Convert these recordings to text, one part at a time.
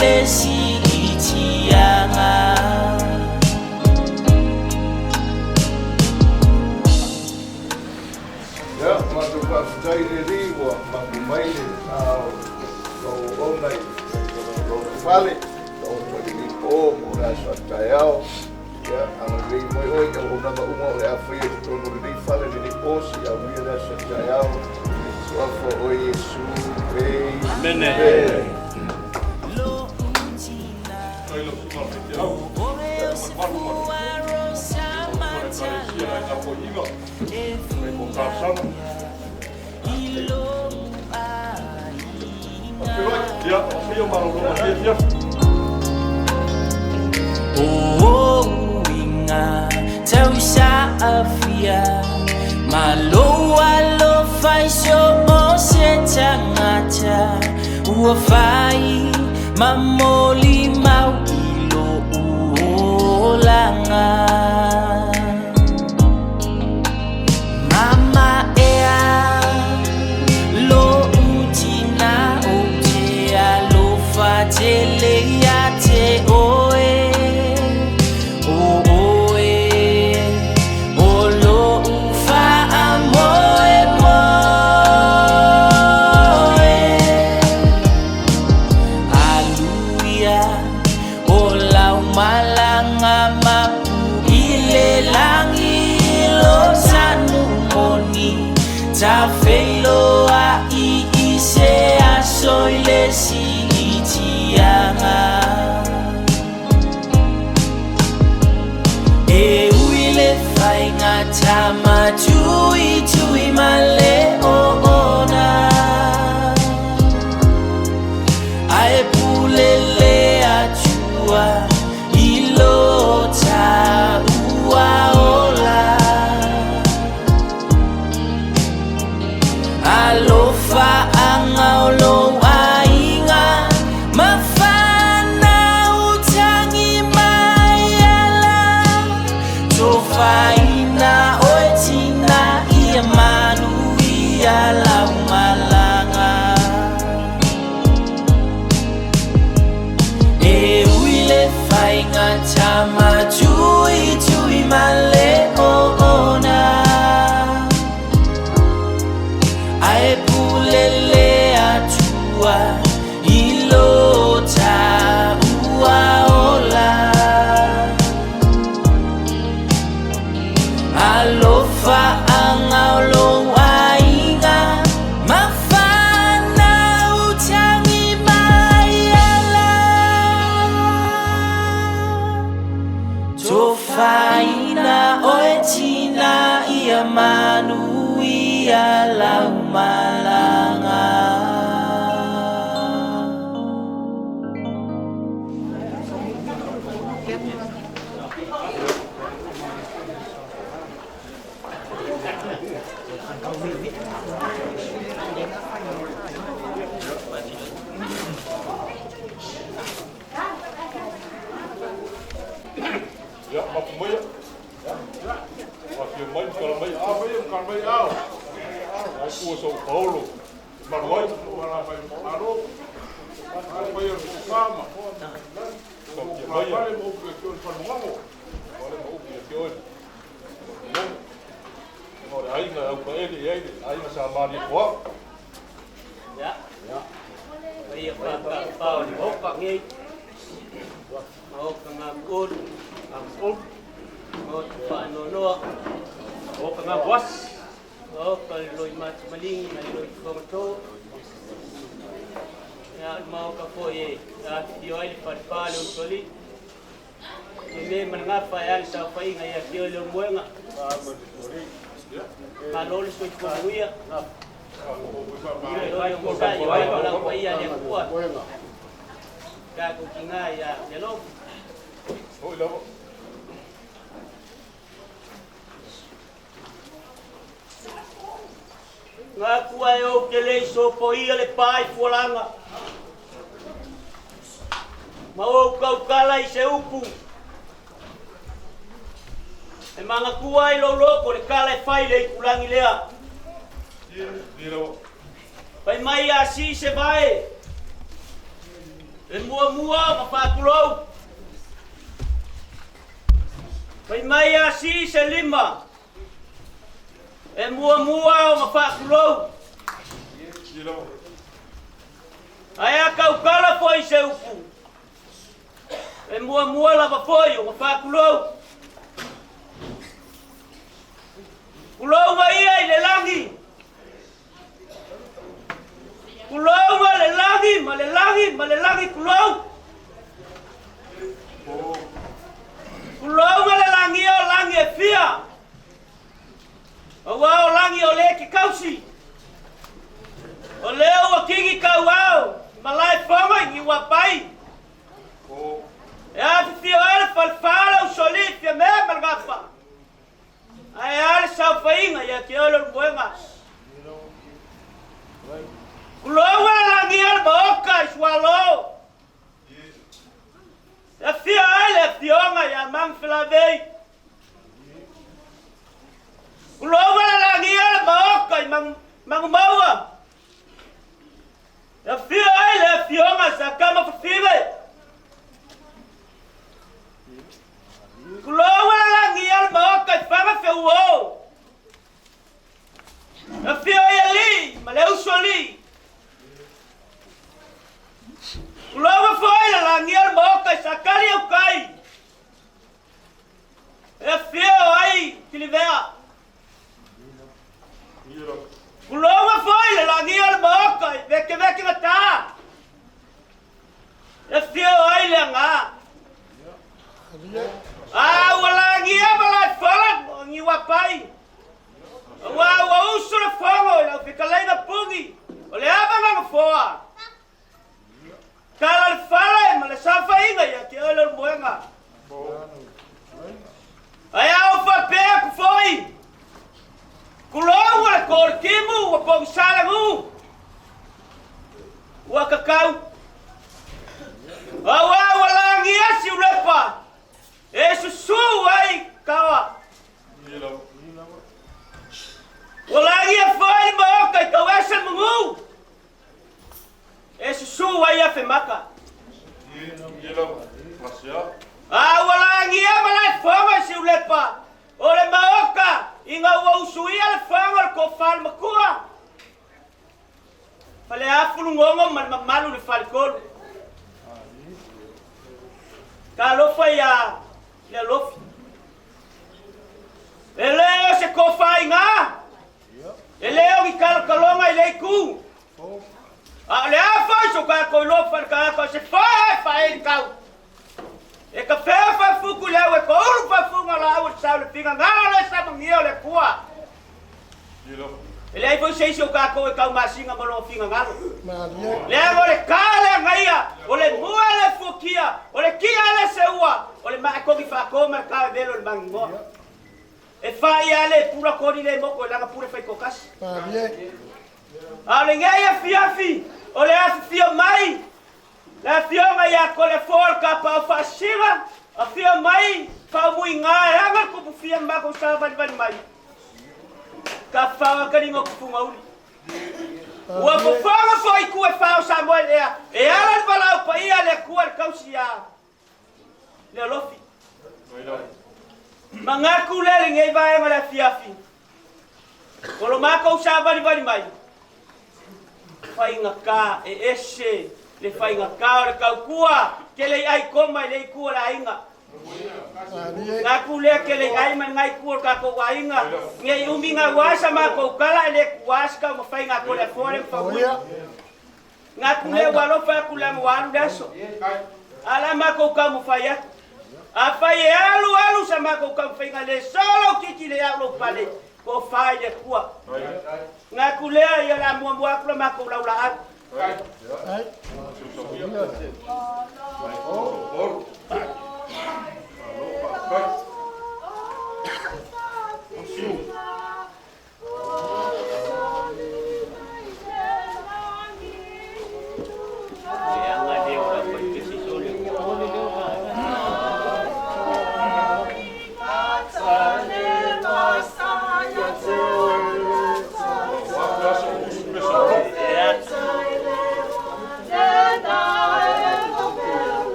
le siitiaga. Ia, matou faafetai i le Alii ua mapu mai le na o lou auauna i lou fale, taoto ai lenei po mo le aso a taeao. Ia, agalelei mai oe i auaunaga uma o le a faia i totonu o lenei fale i lenei po, seia aulia le aso a taeao. Suafa o oe Iesu. Amene. O uiga tausaafia ma lou alofa i so o se tagata ua fai ma molimau i lou olaga. Mama ea lou tina ou te alofa tele ia te oe, o oe o lou faamoemoe. Aluia o lau malaga mapu i le lagi lo sanu moni tafeiloai i se aso i le siitiaga. E ui le faiga tama tuitui ma le oona, ae pule le Atua i lo taua ola. Alofa anga o lou aiga ma fanau tagi mai ala tofaina oe tina ia manuia lau malaga. E ui le faiga tama tuitui ma le oona, ae pule le Atua i lo taua ola. Alofa anga o lou aiga ma fanau tagi mai ala tofaina oe tina ia manuia lau malaga. Ia, mapu maia. Afio mai, kala mai, a mai, kala mai ao. Ai kua sau paolo. Maru ai. Alo. Ai o kama. Sau kia mai. Wale mo upi ki o whanungango. Wale mo upi ki o whanungango. O le aiga au ka ele i ai le aiga sa mari koa. Ya. Ia pa pa pa o le oka ngi. Ma oka ngā mul, Ang ul, ma oka pa no noa, o ka ngā was. ma oka le loi mat malingi ma le loi fongato. Ya ma oka fo e a fio ai le pa le utoli. Me me man ngā pa ya le sa fa inga ia fio le moenga. Ma lo le soi ko uia. Ia loi mo sa ia wa la pa ia le kua. Ka ko kinga ia le lo. Hoi lava. Ngā kua e o te lei sopo ia le pai fualanga. Ma o kaukala i se upu. E manga kua i lo loko le kala e fai le ikulangi lea. Ni lava. Pai mai a si se vai. E muamua ma faatulou. Fai mai a si se lima. E muamua ma faatulou. Ae a kaukala foi se upu. E muamua lava foi o ma faatulou. Kulou ma ia i le lagi. Kulou ma le lagi, ma le lagi, ma le lagi kulou. Kulou ma le lagi o lagi e fia. Aua o lagi o le ke kausi. O leo ua kingi kau ao, malae foga i niu pai. E afifio ai le falefale usoli Fiamē ma le gafa. Ae a le saofaiga ia te oe le ulumoega. Kulou le lagia le maoka i sualo. E afio ai le afioga ia Magufelavei. Kulou le lagia le maoka i Magumaua. E afio ai le afioga sa Kama Fafive. Kulou le lagia le maoka i Faga Feuo. E afio ai alii ma le usoalii. Kulou foi le lagia le maoka i Sakali Aukai. E afio ai Tilivea. Kulou foi le lagia le maoka i Veke Veke Gata. E afio ai le Aga. A ua lagia ma la fala o niu pai. Ua ua usu le fogo i lau fetalaiga pugi. O le ava na foa. Kala le fale ma le saofaiga ia te oe le ulumoega. Ae a ou faapea atu foi. Kulou le kolotimu ua pogisa lagū. Ua kakau. Aua ua lagia Siulepa. E susū ai kaoa. Ua lagia foi le maoka i tauese le magū. E susū ai Afemaka. A ua lagia ma lae foga i Siulepa. O le maoka ina ua usuia le foga o le tofa le makua. Fale afulugogo ma le mamalu le faletolu. Talofa ia le alofi. E le o se tofaaiga. E le o ni kalokaloga i le itu. A o le a foi so tatou iloa faletagata o se foe e faaelikau. E ka fea faafuku i le au e toulu faafuga laau o le sao le finagalo le samagia o le Atua. E leai foi se isi o tatou e taumasina ma lona finagalo. Leaga o le ka le agaia, o le mua le fuakia, o le kia le seua, o le maetogi faato ma le ka e velo le magigoa. E faia le pula koni le moko e langa pule faitokasi. A o lenei afiafi, o le afifio mai, le afioga ia Toleafoa le Tapaau Faasisina, afio mai faumuiga e aga le tupufia ma matou savalivali mai. Ka faoa kaliga o tufugauli. Ua fofoga foi itu e fa o Samoa i lea, e ala le valaau paia a le Atua i le tausi ia le alofi. Manatu lea lenei vaega o le afiafi. O lo matou savalivali mai, faigata e ese le faigata o le tautua ke le ai koma i le itu o le aiga. Ngatu lea ke le ai ma ngai ku o le tatou aiga. Nei umi ngā wasa matou kala e le kuasa kau mawhai ngā kole afoa le mawhaui. Ngatu lea ua alofa aku le anga alu le aso. Ala matou kau mawhai atu. A fai e alu alu sa matou kau mawhai le solo kiki le au lo pale. Ko fai le kua. Ngatu lea ia la mua mua aku la matou lau la atu.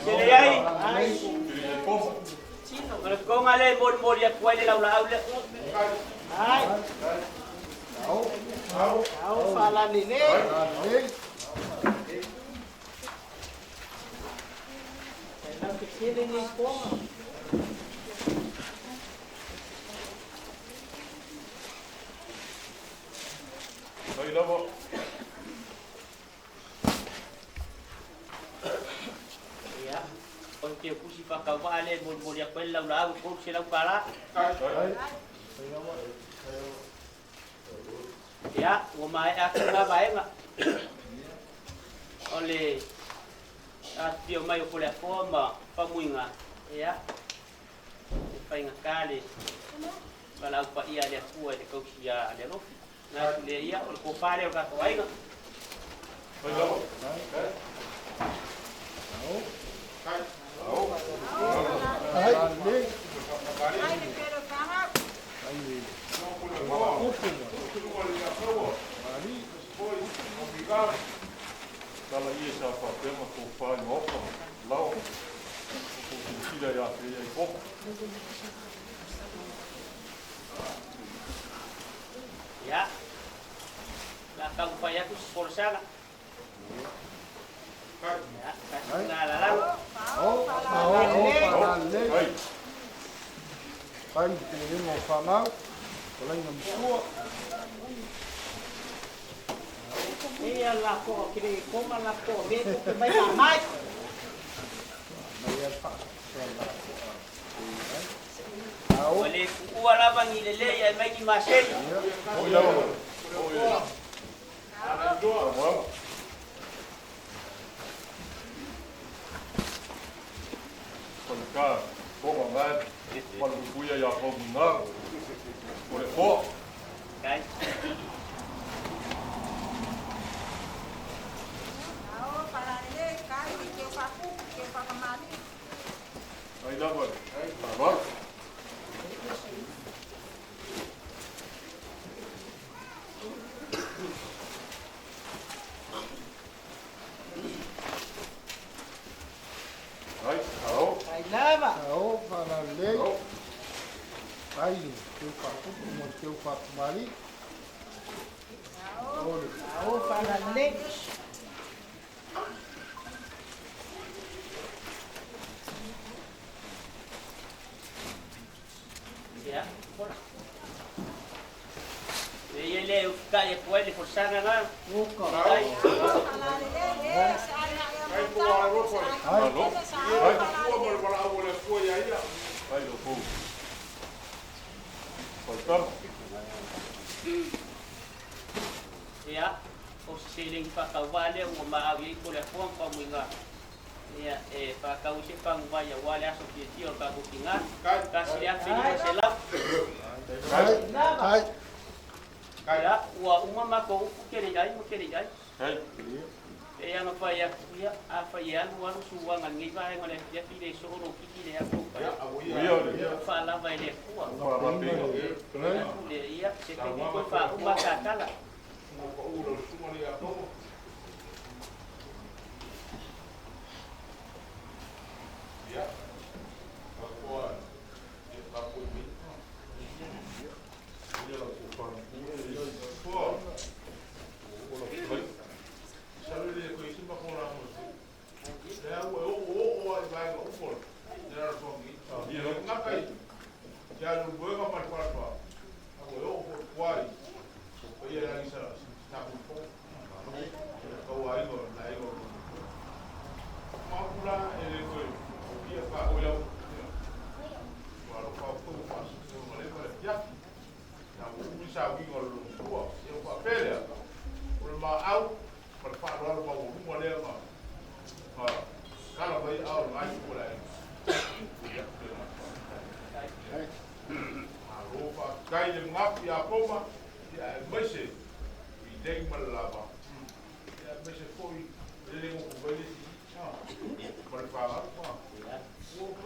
Seleai. O le konga le molimoli atu ai le laulaau lea. Ai. Ao faalalelei. Lau te tele nei konga. Ai lava. Ia, o te pusi whakawaa le molimoli atu ai le laulaau 300 pala. Ia, ua maea atu la vaega. O le afifio mai o Puleafoa ma Famuiga, ia, e faigata le valaau paia a le Atua i le tausia a le alofi. Na atu lea ia, o le tofa lea o tatou aiga. Tala ia sa whapema tō whai maoka, lao, o tō silasila ia te ia i koko. Ia, la taumafai atu se folasaga. Ia, tasi na lalalo. Ai, Ai te lenga o whanau, o laina matua. Ia la ko kire koma la ko me ko te mai ka mai. Mai a wha. O le kuua lava ni lelei ai mai ni maseni. oi lava, oi. Wow. Ko le ka, konga ngai, malupuia ia Famuiga, o le foa. Kai. Ai lava, whaaroaro. Ai, ao, Ai lava. Ao, whalalei. Ai, te whakupu mo te whakumari. Ore. Ao faalalelei. Ia, fola. E ia le ufika ia kuai le folasaga na. Uka. Kai. alo, ai, ai lo pou. Faltama. Ia, o se seleni whakawā lea ua maau i ko le afoa ma Famuiga. Ia, e whakau se whangu ia wā le aso fiatia o le tatou tiga. 1500. Ai, ai. Ia, ua uma matou upu kele i ai ma kele i ai. Ai, E ana whai atu ia, a whai e alu alu suaga lenei vaega o le afiafi le soo lo kiki le atu pai. uia le, Whaalava e le Atua. whaarapinga. Atu le ia, se taimi koe whauma tatala. Kai le ngapi a poma, ia e maise, i dei ma le lava. Ia e maise foi, le lengo ku vai le si, ma le whanau, ma.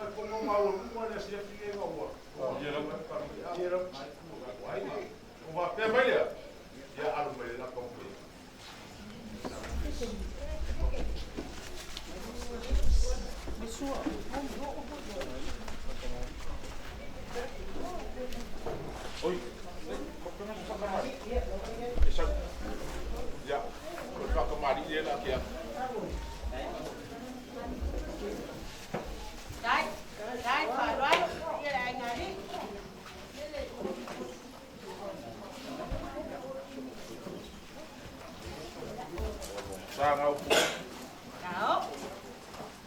Oi, ya, o le whakamari le la kia. Dai, dai, whaaloalo, ia le aiga alii. Sa ngau pu. Tao,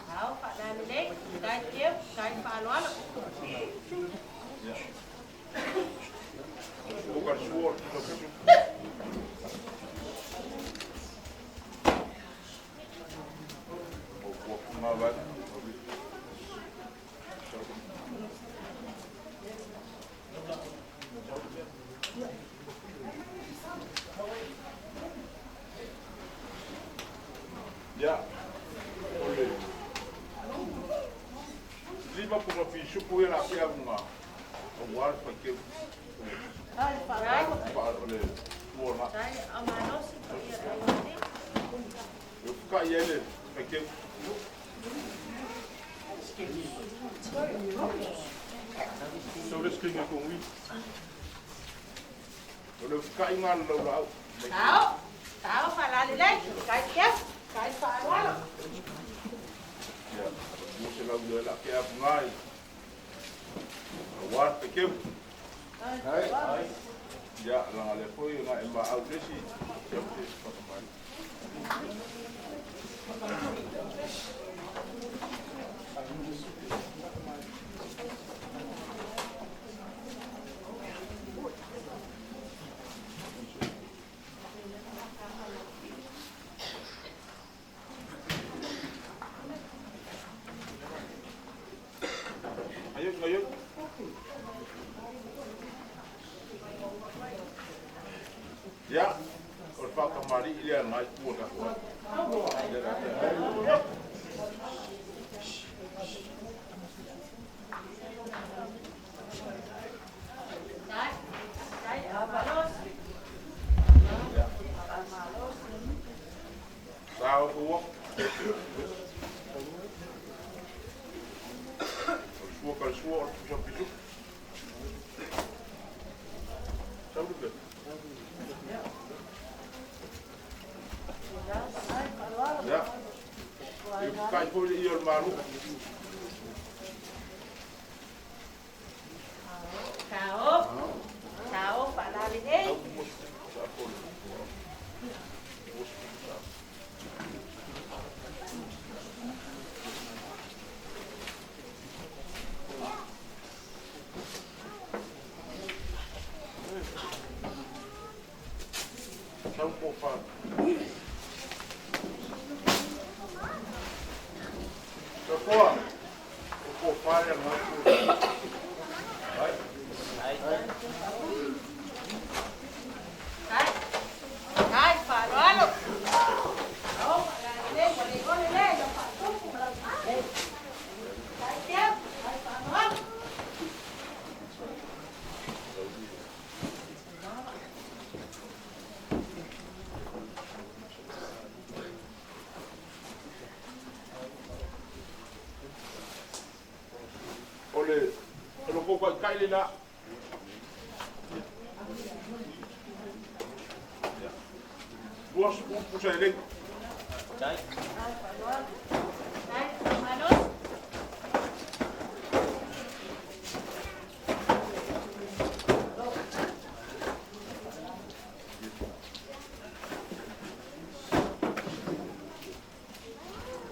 tao, whaalalelei, dai teu, dai whaaloalo. Ya. O ka suo o te O kua vai. Ya, ole. Lima kuma fi suku ia la kia bunga. O war pa ke. Dai, Pa ole. Tuona. dai, amanosi, ia le aiga alii. E fuka ia le pa ke. So le skinga ko wi. O le fuka inga lau lau. Tao, tao, whaalalelei, dai teu, dai whaaloalo. Ya, mo se lau le la kia bunga i. O war pa ke. Hai. Ya, langa le foi nga e ma au lesi. Ya te whakamari. Ayo, ayo. Ya, o le whakamari i lea ngai kua ka kua. Dai, dai, amanosi. Ya. Sao kua. O sua ka sua o le pisu. Sau le. Ya. E kai foi i o le maru. Tao, tao, whaalalelei. Sau po fa. Sa koa. O po fa le ngai ku. Ai. Dai, dai, whaaloalo. Tao, whaalalelei, wale ole le, ia whaatupu. Dai teu, dai whaaloalo. O le o lo ko kai le la. Duas pusa ele. Dai. Dai, amanosi.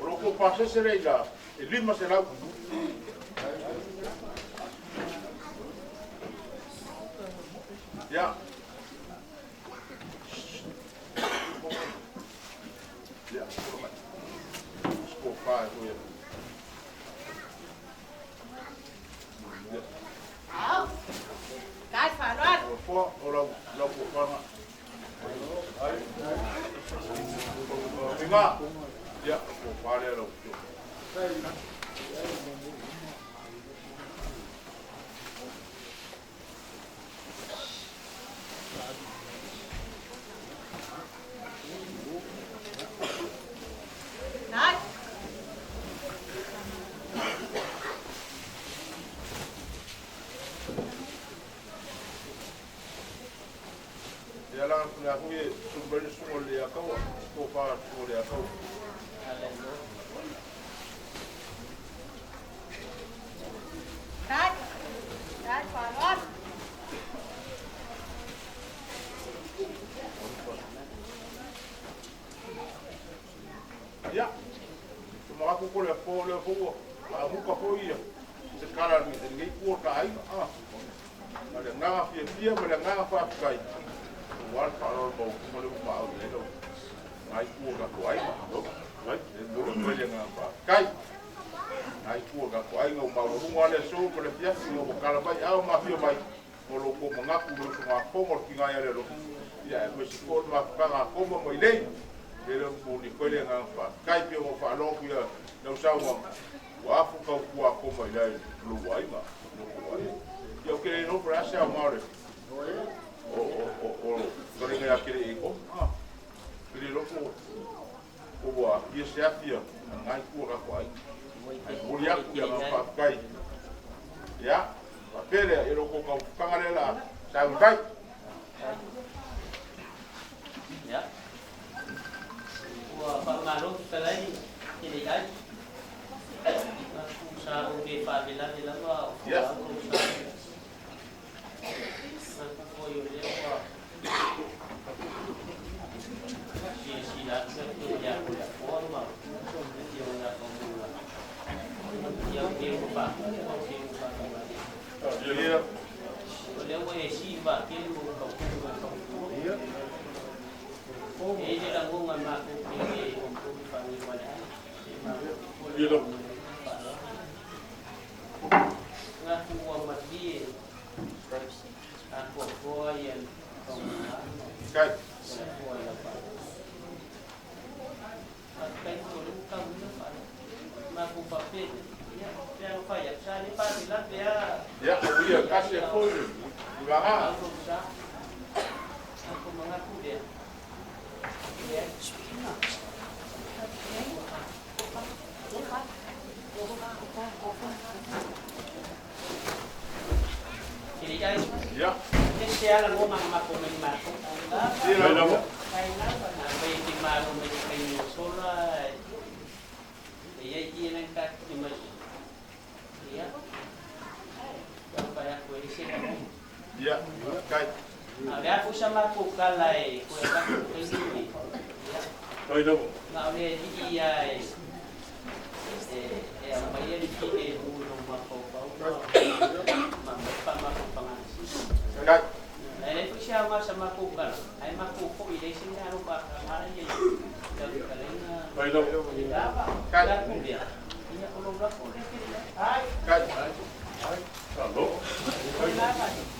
O lo ko pase se le la. E lima se lau. Ya. Ya. Score 5 ya. Ya. Tao, dai, whaaloalo. O four o lau lau ko fana. Ai. Inga. Ya, ko fa le lau. Dai. La foi susu mai le susuga o le Leataua, tofa a le susuga o le Leataua. Tai. Tai faaaloalo. Ia, te manatu ko le apo lea foi ua faamuta foi ia se tala a lenei itu o le ta aiga. A le agaga fiafia ma le agaga faafetai aua le faaaloalo maualuga lea ua faaauina ai lau lena itu o le tatou aiga. E momoli atu ai le agaga faafetai. Lena itu o le tatou aiga ua maualuga lava le aso ma le afiafi ina ua tala mai ao ma afio mai mo lo outou manatu i le usugafono a le tina ia le alofa, ia aemaise foi o le mafutaga a Koma ma Ilei. O lea e momoli atu ai le agaga faafetai pei ona ou faalogo atu i lau saunoaga, ua afu le tautua a Koma i lou aiga, lo outou aiga. Ia ou te le iloa po o le a se aoga o le o le fetalaiga ia Kele'i Koma. Ou te le iloa po ua fia se afi a lena itu o le tatou aiga. Ae momoli atu le agaga faafetai. Ia, faapea lea, ia lo outou taumafataga lea o le a sauni fai. Ia. Ua faamalo fetalai i le ai. Sa ou le faalavelave lava o folau sa. Manatu foi o lea ua silasila atu le Afioga ia Toleafoa ma le Afioga ia Faumuina. Ia o ke ua faaputu ma o ke ua faataualea. O lea ua e sii vaatele ma ua tautuu ma tautua. E i ai le lagona matou te le omiomi faagivale ai. E matou te foi le lagona faaaloalo. Manatu ua malie atoatoa ia le faumuina ma Toleafoa i lau faalogo. Faafetai foi o lea ua tauina faalogo. Matou faapea lea, ia, pe a na fai atu, sa le faalavelave lava. Ia, aua ia tasi e foi le tulaga. Au lou sa. Matou manatu lea, leai. Kele'i ai. Ia. E se ala lagona na matou mai matou. Ia lava. Afai e te malo mai le taimi ua sola, e i ai ie na tatou mai. Ia. Taumafai atu e leai se lagona. Ia, faafetai. A o le a foi sa matou tala e toe avatu i le taimi lenei. Ia. Fai lava. Na o le alii lava e aumaia le filemu i lou mafaufau ma aumai le faamafaufagaga sili. Kai. Ae leai foi se aoga o sa matou tala, ae matou foi e leai se mea alofa a ia i lau fetalaiga. Fai lava. Kai. La lea, ia o lou lafo lea ke i ai. Kai. Alo.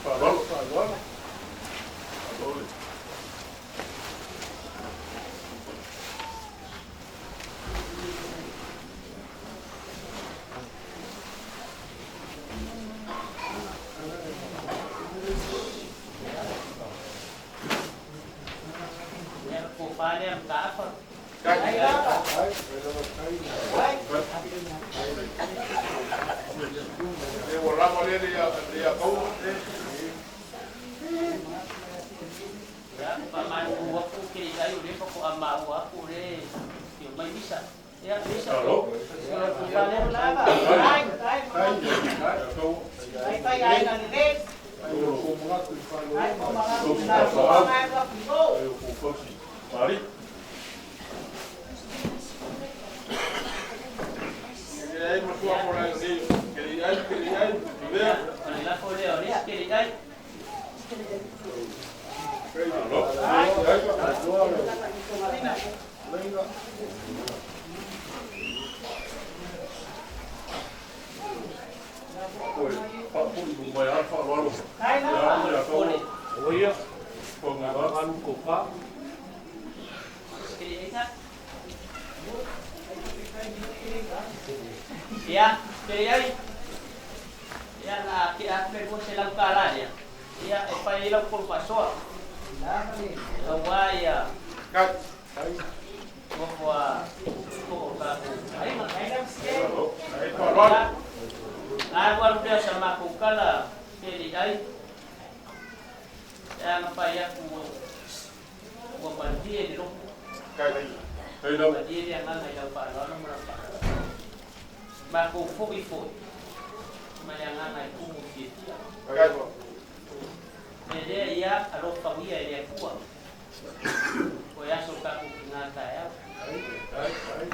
Faaaloalo. Faaaloalo. Faaaloalo. Ia tofa lea mataafa. Kai. E ua lava lea le ia kaua. Ia, faamalulu atu ke i ai o lea faatoa maua atu o lea e omai misa. Ia, misa. Alo. O lau tofa lea. Mari. Ke ai ma sua mo lai nei. Ke ai, ke ai. Ia, o le lafo lea o lea ke i ai. Alo. Oi, faapuli mai a faaaloalo. Ia, O le Oia. Fonga. Alu tofa. ke i ai na. Ia, ke i ai. Ia na ke a pe mo se lau kala lea. Ia, e fai ai lau kolu faasoa. Aua ia Kai. nofo a o tatou aiga. Alo. Ai faaaloalo. Alu alu lea o sa matou tala ke i ai. E ana fai atu Malie le agaga i lau faaaloalo ma lau faaaloalo. Matou foi foi ma le agaga e tumu i fiafia. O le lea ia alofagia e le Atua o e aso o tatou tina taeao.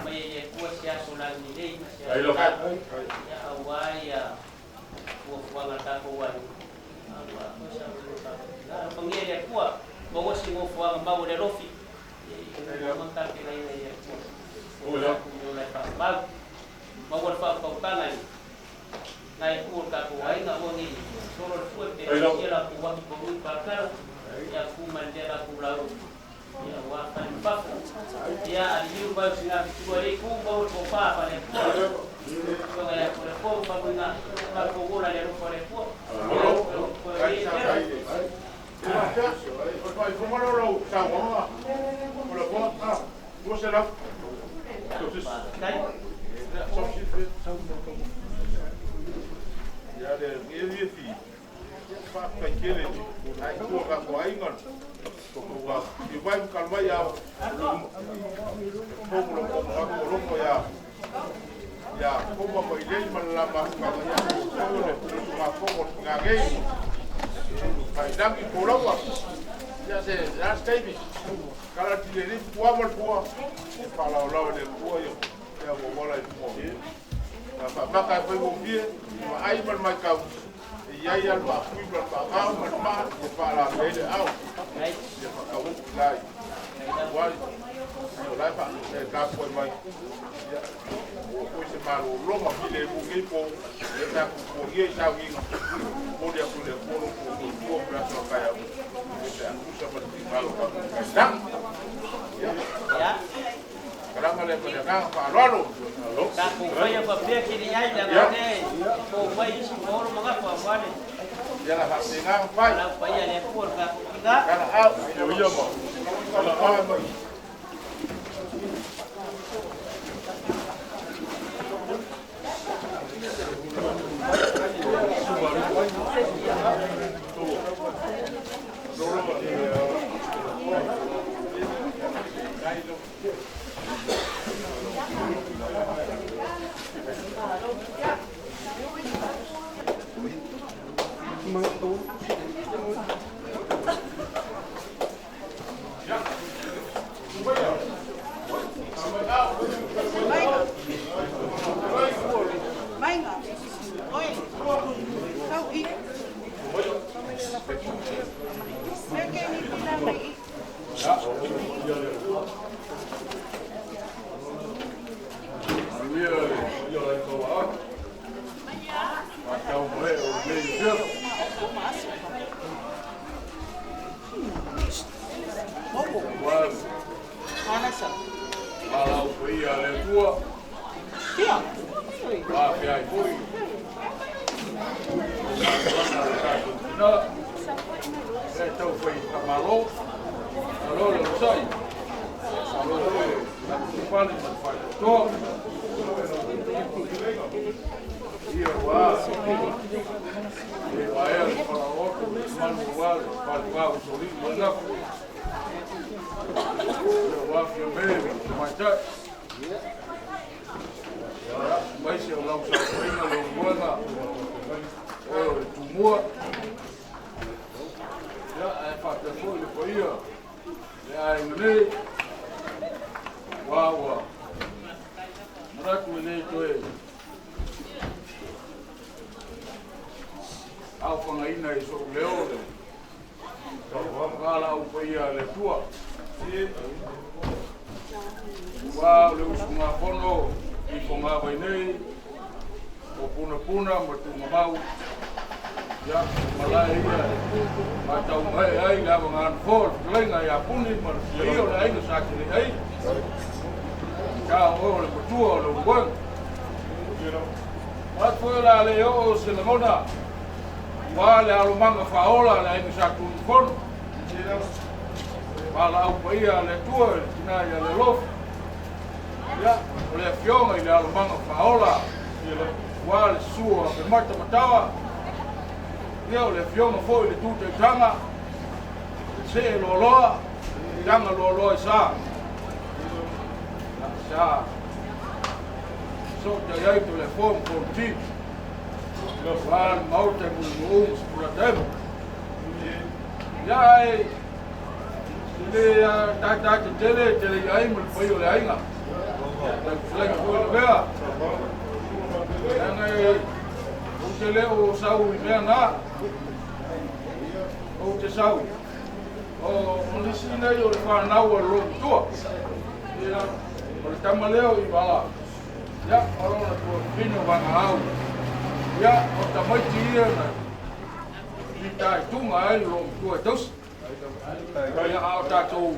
Mai e le Atua se aso lagilelei ma se aso tau ia aua ia fuafuaga a le tatou aiga aua foi sa o tatou tina. Alofagia e le Atua maua se nofoaga mau o le alofi ia uma tapenaina e le Atua o tatou me ola e faamau. Maua le faautautaga i nai itu o le tatou aiga, aua ne i solo le fue pe ausia latou atu pau i palapala, ia tu mai le mea latou lau ia aua fale ma fafo. Ia aliliu mai o sina fitua le itu maua le tofa fa le Atua. Afioga ia Tolepo ma famuiga matou ola i le alofa o le Atua. Ia Tatou faia faapea kiliai leaga o lea e po mai isi ma olo ma gafa aua le lau paia le Atua o le tatou tina. Maiga. Oi. Tau i. Ke ni pila mai i. Ana sa. Fia. Sa fesootai ai Toleafoa ma Fonoti, aua le Maota i Mulinuu ma Sefulataema. Ia ae e le tata tetele e te le ai ma le paia o le aiga. Lau fetalaiga foi Lavea. Leaga e ou te le o sau i mea na. Ou te sau. O nisi nei o le fanau a le loomatua. Ia, o le tama lea o Ivala. Ia, o lona tuafafine o Vagaau. Ia, o tamaiti ia na fitaituga ai le loomatua e tausi. Ia, a o tatou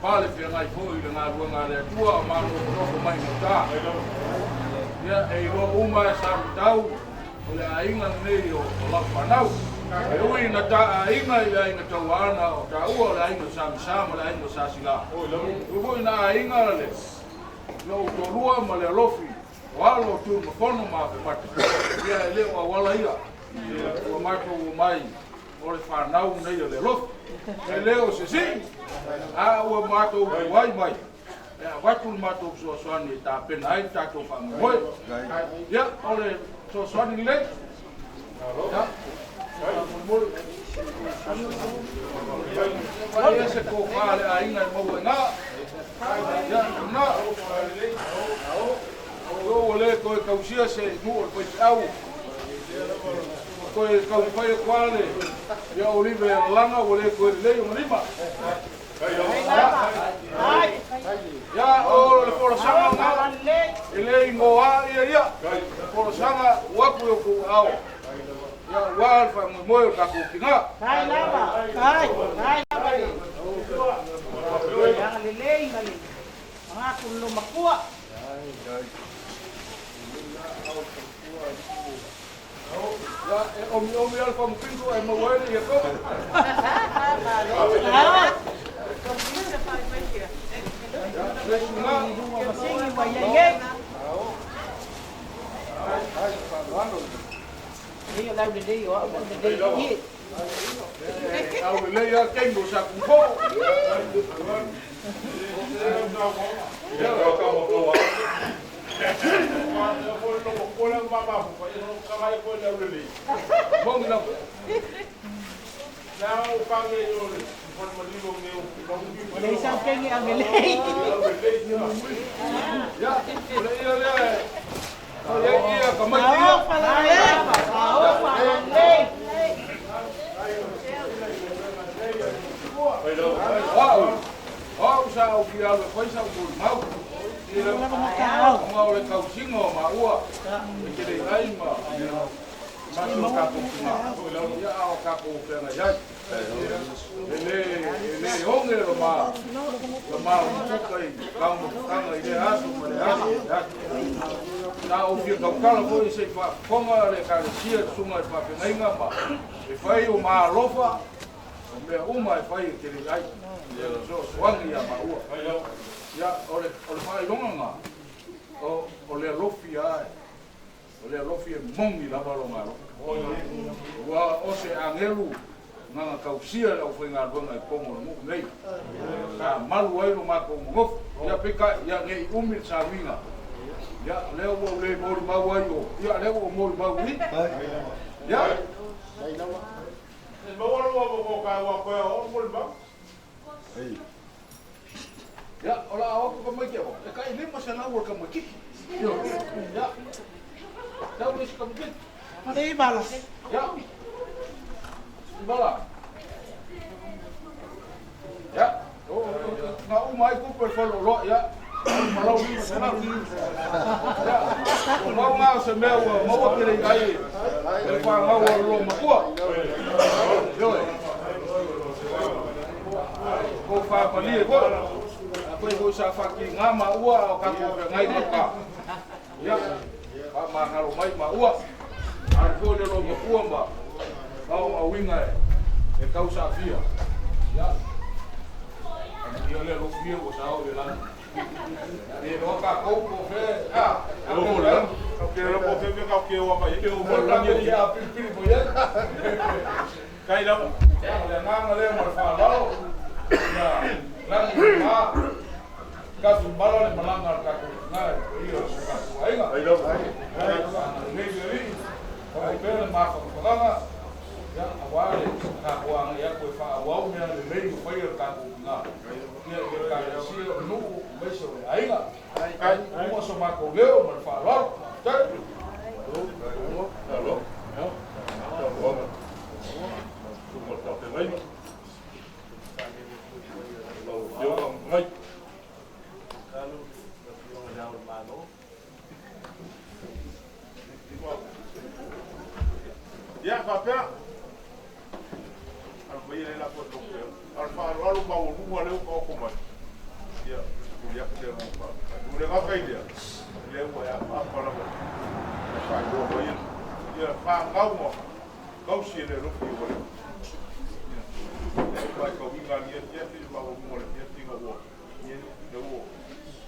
pale feagai foi i le galuega a le Atua o manofonofo mai gauta. Ia, e iloa uma e Samatau o le aiga lenei o lau fanau. E ui ina ta aiga i le aiga Tauaana o taua o le aiga o Samisa ma le aiga o Sasila. Ui foi ina aiga le lou toalua ma le alofi o alo o Tuimafono ma Afemata. Ia, e le o auala ia. Ua matou omai o le fanau nei a le alofi. E le o se sii, a ua matou tuai mai e avatu le matou fesoasoani e tapena ai le tatou faamoemoe. Ia, o le fesoasoani lenei. Ia, faamolemole. Fai ia se tofa a le aiga e maua i ina. Ia, lena. O ua le toe tausia se nuu o le faifeau. Toe taumafai atu lava le ia olive lalaga ua le toe lelei ona lima. Ia, o le folasaga lena, e le igoa ia ia. Folasaga ua atu i outou aao. Ia, aua le faamoemoe o le tatou tina. Kai lava, kai, kai lava le agalelei ma le manatu o le loomatua. Ia, e omiomi lava le fagupito ae maua ai le ietoga. Ia, le isi Lua masini ua i ai nei. Lelei o le aulelei o au aulelei i. E aulelei lava taimi o sa tufo. Moni lava. Ua leai sau kenge aulelei. Ia, o le ia lea e fai ai ia tamaiti ia. Talofa lalelei, talofa lalelei. O au, o au sa ou fia alu e fai sau molimau. Ona o le tausiga o maua e te le ai ma ma si o tatou tina. Ia, a o tatou feagai ai. E le oge le ma le ma umuka i taumafataga i lea aso ma lea aso ma lea aso. Sa ou fia tautala foi se i faafofoga le Ekalesia i le susuga i le faafeagaiga ma e fai o ma alofa o mea uma e fai e te le ai. Fesoasoani ia maua. Ia, o le faailoga lena, o le alofi lava, o le alofi e moni lava lona alofa. Ua o se agelu na tausia le aufaigaluega i totonu o le nuu nei. Sa malu ai lo matou nonofo. Ia peitai, ia ne i umi le sauniga. Ia, lea ua ou le molimau ai o, ia lea ua ou molimau i. Ia. Ia, o le a o atu tamaiti o, e tai 500 o le tamaitiiti. Ia, tau le isi tamaitiiti. Le bala. Ia, bala. Ia, na uma ai tupe le faleoloa, ia, malau 500. Ia, o mau ngā o se mea ua maua te lei ai e le whāngau o le loomatua. Ioe. Ko whāpalie koe. A koe foi sa whaki ngā maua o tatou whangai mo ka. Ia, whaamāngalo mai maua. Ari foi le loomatua ma ao auinga e tausafia. Ia, ia le lofia ua sa o le lani. Le loa kākou po fe, a, a ko le. O lani ia a pilipili mo ia. Ia, o le agaga lea ma le faaaloalo. Ia, lagi ma. Tatou mala le malaga a le tatou tina i le paia o si o tatou aiga. Agalelei le Alii, faaauau pea le mafanafanaga, ia, aua le tatou agai atu e faaauau mea lelei ua faia e le tatou tina, ia, i Ekalesia, o nuu, aemaise o le aiga. Uma so matou leo ma le faaaloalo. Faafetai. Ia, faapea, alu mai le lafo atu a o le faaaloalo maualuga lea ua taoto mai. Ia, momoli atu le agaga faafetai. Ua le gata i lea, o lea ua e apaapa lava i le faailoa mai ia fanau ma tausi e le alofi ua leva. Ia, e matauina i lenei afiafi le maualuga o le afiafi ina ua lea ua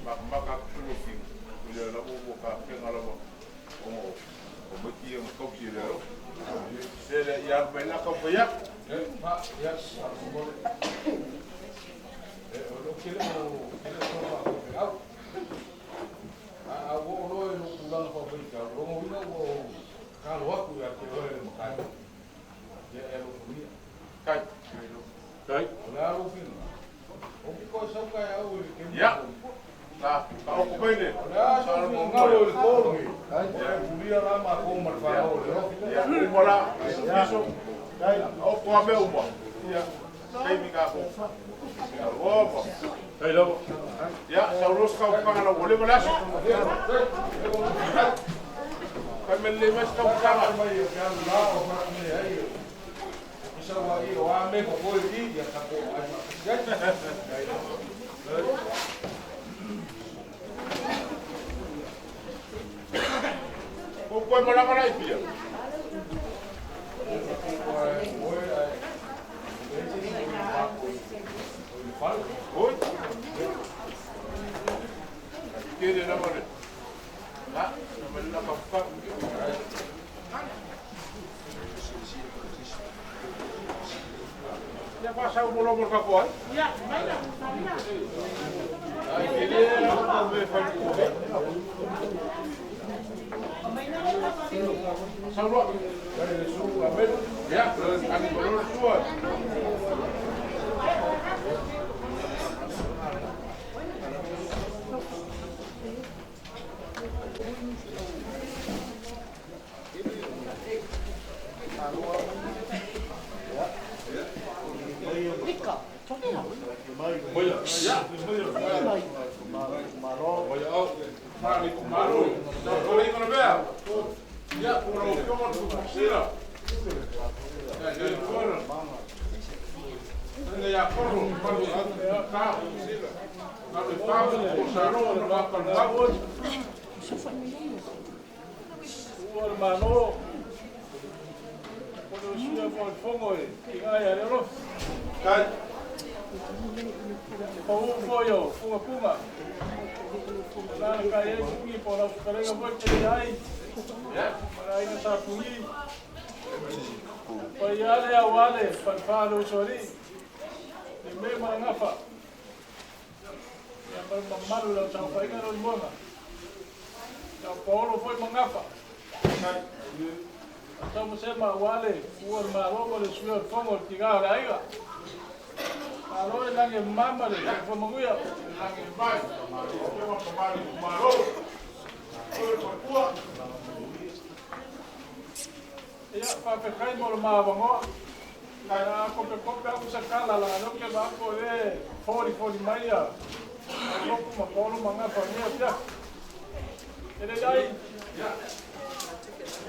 matamata atu sui o tino, o lea lava ua tapena lava ona o tamaiti ia na tausi e le alofi. Se lea ia alu mai la taumafai atu. Kai. Kai. Ia. Ta taoto mai le. Ia, uma la. Iso. Taoto a mea uma. Ia. Taimi tatou. Ia, opa. Ia, saunoa se taumafataga lau ua leva le aso. Fai mai lelei mai se taumafataga. Ua toe malaga la i Apia. Oi. Tele lava le. La, na mai la ka fa. Ia fa sau mo lo mo ka ko ai. Ia, mai la, mai la. Ai tele la ko me fa ko. Sau loa. Ia, ani ko lo sua. Ua le Malo, o le usuia mo le fogo e tiga ia le alofi. Pau foi o fuga puga. La na kai e kugi po lau fukalega foi te le ai. Mara ina sa pugi. Pai ale au ale, whanwha le usuari. Le me mara ngafa. Ia mara mamalu lau tau whainga lau moana. Ia paolo foi mangafa. Atau mo se ma wale, ua le malo ma le sui o le fogo o le tiga o le aiga. Malo e langi mama le soifua manuia. Langi mai, ma pamali malo. Oi papua. Ia, faafetai mo le maavagoa. A kopekope aku sa kala la leo ke ma ako e folifoli mai ia Lopu ma Paolo ma Gafa i lenei afiafi. E le ai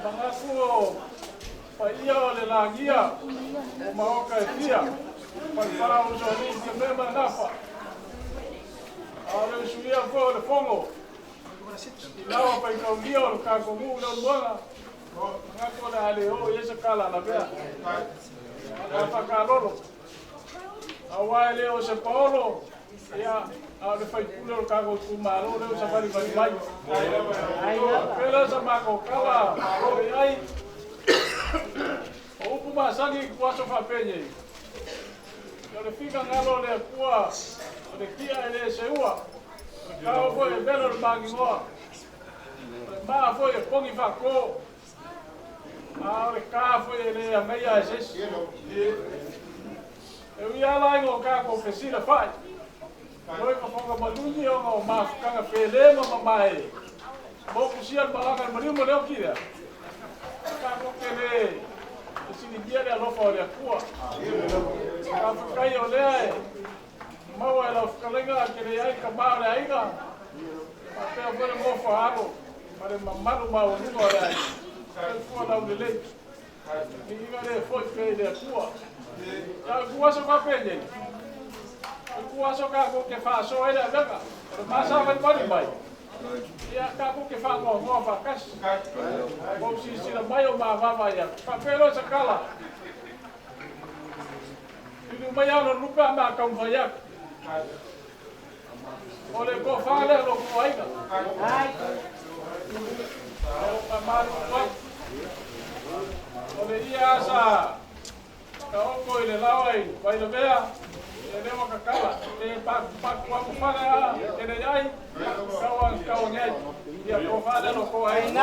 magaku o paia o le lagia o maoka e fia, falefā o usoalii Fiame ma Gafa. A o le usuia foi o le fogo i laua faitaulia o le tatou nuu i Leulumoega, manatu o le a le oo i ai se kala a lavea. Gafa kalolo. Aua e le o se paolo, ia, a o le faipule o le tatou itumalo lea ua savalivali mai. Faapea lea sa matou tala malo i ai. O upu masani i aso faapenei, o le finagalo o le Atua, o le tia e le seua. Kao foi e velo le magigoa. O le maa foi e pogi faakō. A o le ka foi e lē agaia e se isi. E ui ala ai o kākou fesilafa'i. Loi fofoga maluni ona o mafukaga felē ma mamae. Mokusia le malaga le maliu ma le oki lea. Kākou ke lē fesiligia le alofa o le Atua. Faafetai o lea e maua e lau fetalaiga ke le ai ka mā o le aiga. Faapea foi le gofa alo ma le mamalu maualuga o le aiga. Soifua laulelei. Viiga le foi pea i le Atua. Ia o ituaso faapenei. O ituaso kākou ke faasoa ai le avega. O le masavalivali mai. Ia kākou ke faanoanoa faatasi. Ua ou silasila mai o mavava ia. Faapea loa sakala. Liliu mai ao lupe a ma taumafai atu. O le tofa lea lo kou aiga. O faamalulu atu. O le ia asa taoto i le laoa i Vailavea, e le ua kakala, te pakupaku atu fale a, te le ai, kaua kaua ngai. Ia tofa lea lo kou aiga.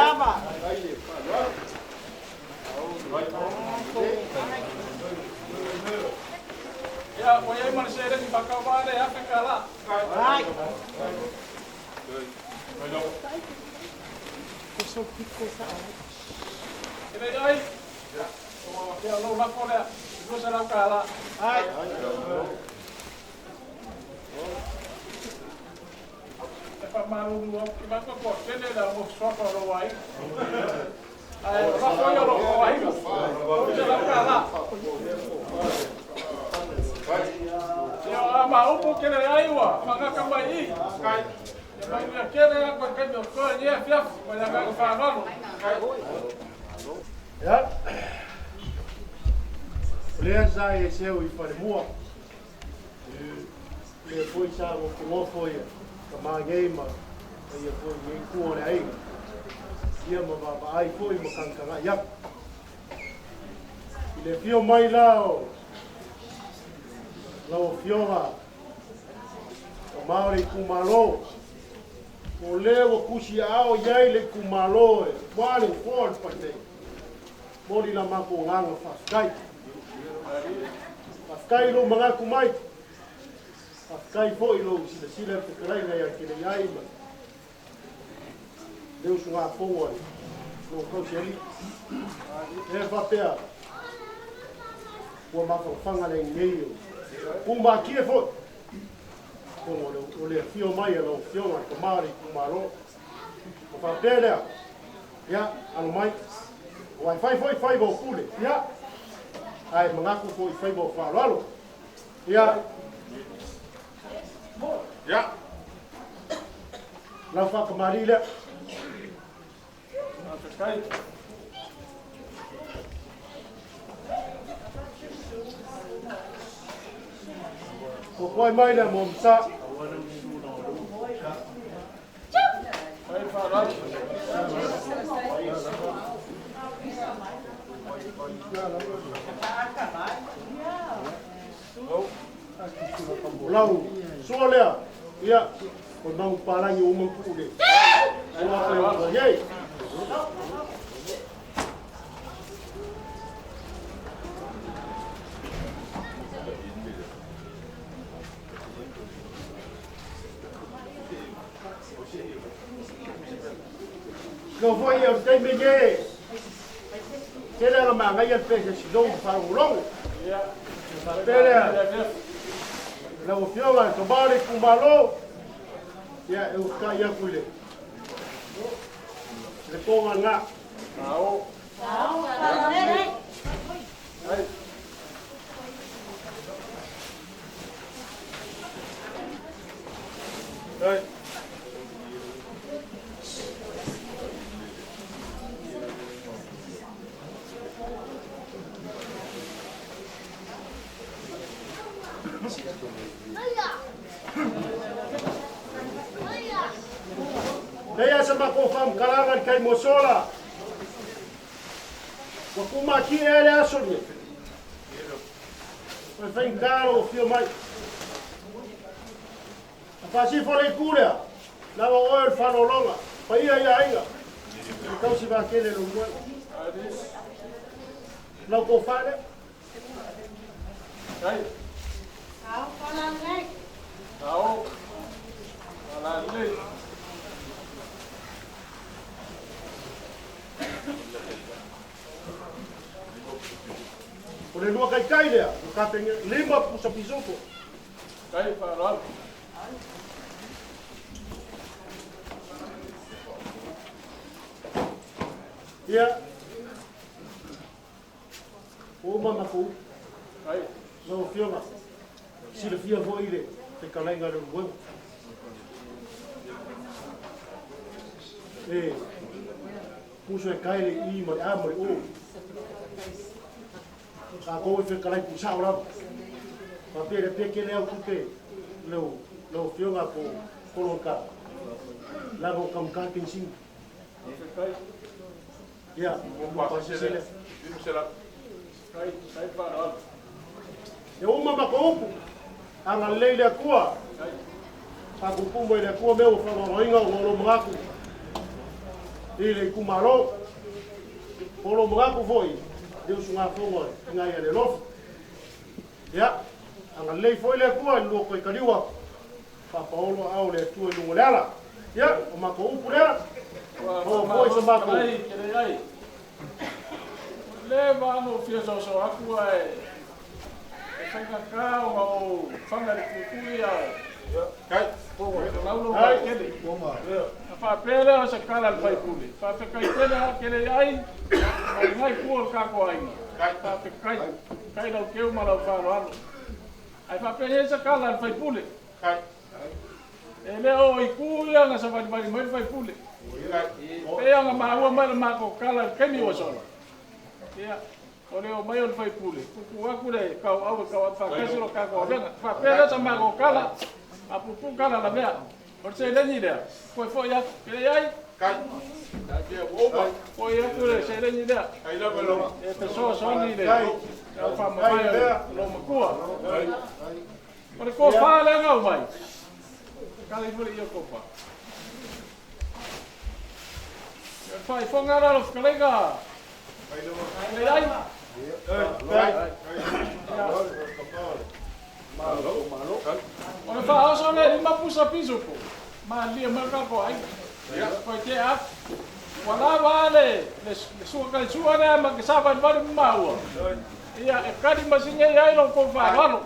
Ia, ua iai ma le seleni faatauvaa le $1,000. E le ai, ia lou lafo lea, $200. E faamalulu atu, vaai toatele le au suafa o lou aiga. Ae o lafo ia o lou tou aiga, $300. Ia o a maupu ke le ai ua fagata mai i. Ia manuia tele atu i taimi o totoe i lenei afiafi ma le agaga faaaloalo. Ia, o lea sa e seu i falemua, lea foi sa gofogofoia tamā nei ma ia foi nei tua o le aiga, ia ma vaavaai foi ma tagatagai atu. I le afio mai la o lau afioga tamā o le itumalo, o lea ua tusiaao i ai le itumalo e ua le ufoa o le Palemene, momoli la matou agaga faafetai. Faafetai i lou manatu mai, faafetai foi i lou silasila i le fetalaiga ia te leiai ma le usugafono a lou tausialii. E faapea ua mafafaga le nei o pumatie foi. Atonu o le afio mai a lau afioga le tamā o le itumalo. Ma faapea lea, ia, alo mai. Aua e fai foi faiva o pule, ia, ae manatu foi faiva o faaaloalo. Ia, Ia. Lau faakamalii lea. Faafetai. Fuafuai mai lea mo Msa. Mai faaaloalo. O lau sua lea, ia, o manupapalagi ua uma ona tuu le suafa i o i ai. Lau foi o le taimi nei, tele ala magaia le pese silou ma faalogologo. Ia. Faapea lea, lau afioga le tamā o le itumalo, ia, e usitai atu i le le toga lena. Ao. Ai. Ai. Leia sa matou faamatalaga i le taimi ua sola. Ua tumatie ea le aso lenei. O le faigata lou afio mai. A faasifo le itu lea, Leaga o oe o le faaaloaloga, paia i aiga, e tausi vaatele e Leulumoega. Lau tofa lea. Ai. Ao faalalelei. Ao faalalelei. O le lua taitai lea, o Kapene, lima pusa pisupo. Kai faaaloalo. Ia, ua uma matou upu. Kai. Lau Afioga, silafia foi le fetalaiga a Leulumoega. E puso e kai le I ma le A ma le O. Tatou e fetalai pusao lava. Faapea le pia kele au tupe lau lau Afioga po Koloka. Leaga o taugata penisini. Ia, ua pasese lea. E uma matou upu, agalelei le Atua, faapuupuu mai le Atua mea ua faaaloaloina ona o lou manatu i le itumalo, po o lou manatu foi i le usugafono i ina ia le alofa. Ia, agalelei foi le Atua i le lua toe taliu atu, faapaolo aao o le Atua i luga o le ala. Ia, o matou upu lea, Ua maua foi faamalo so matou. fetalai kelei ai. Ua leva lava ona ou fia soasoa atu ae e faigata ona ou faga i le tuitui ae folau lou Ai. vaatele. Ona faapea lea o se tala a le faipule, faafetai tele lava kelei ai ma lena itu o le tatou aiga. Faafetai, faafetai lau teu ma lau faaaloalo. Ae faapea i se tala a le faipule. E le o itu ia na savalivali mai le faipule. Pei ona maua mai le matou tala i le taimi ua sola. Ia, o le omai o le faipule, tuutuu atu le tauau e tauave faatasi lo tatou avega. Faapea lea sa matou tala, a puupuu tala lavea. O le seleni lea, toe foi atu, e leai, foi atu le seleni lea. E fesoasoani i le au faamavae o lou matua. O le tofa lea na aumai, tala ifo le ia tofa. O le faaifoga la o lau fetalaiga, leai. O le faaoso lea i lima pusa pisupo, malilie mai le tatou aiga. Koe tea atu. Ua lava le sua taisua lea ma te savalivali ma maua. Ia, e kali masini ai ai lo kou faaaloalo.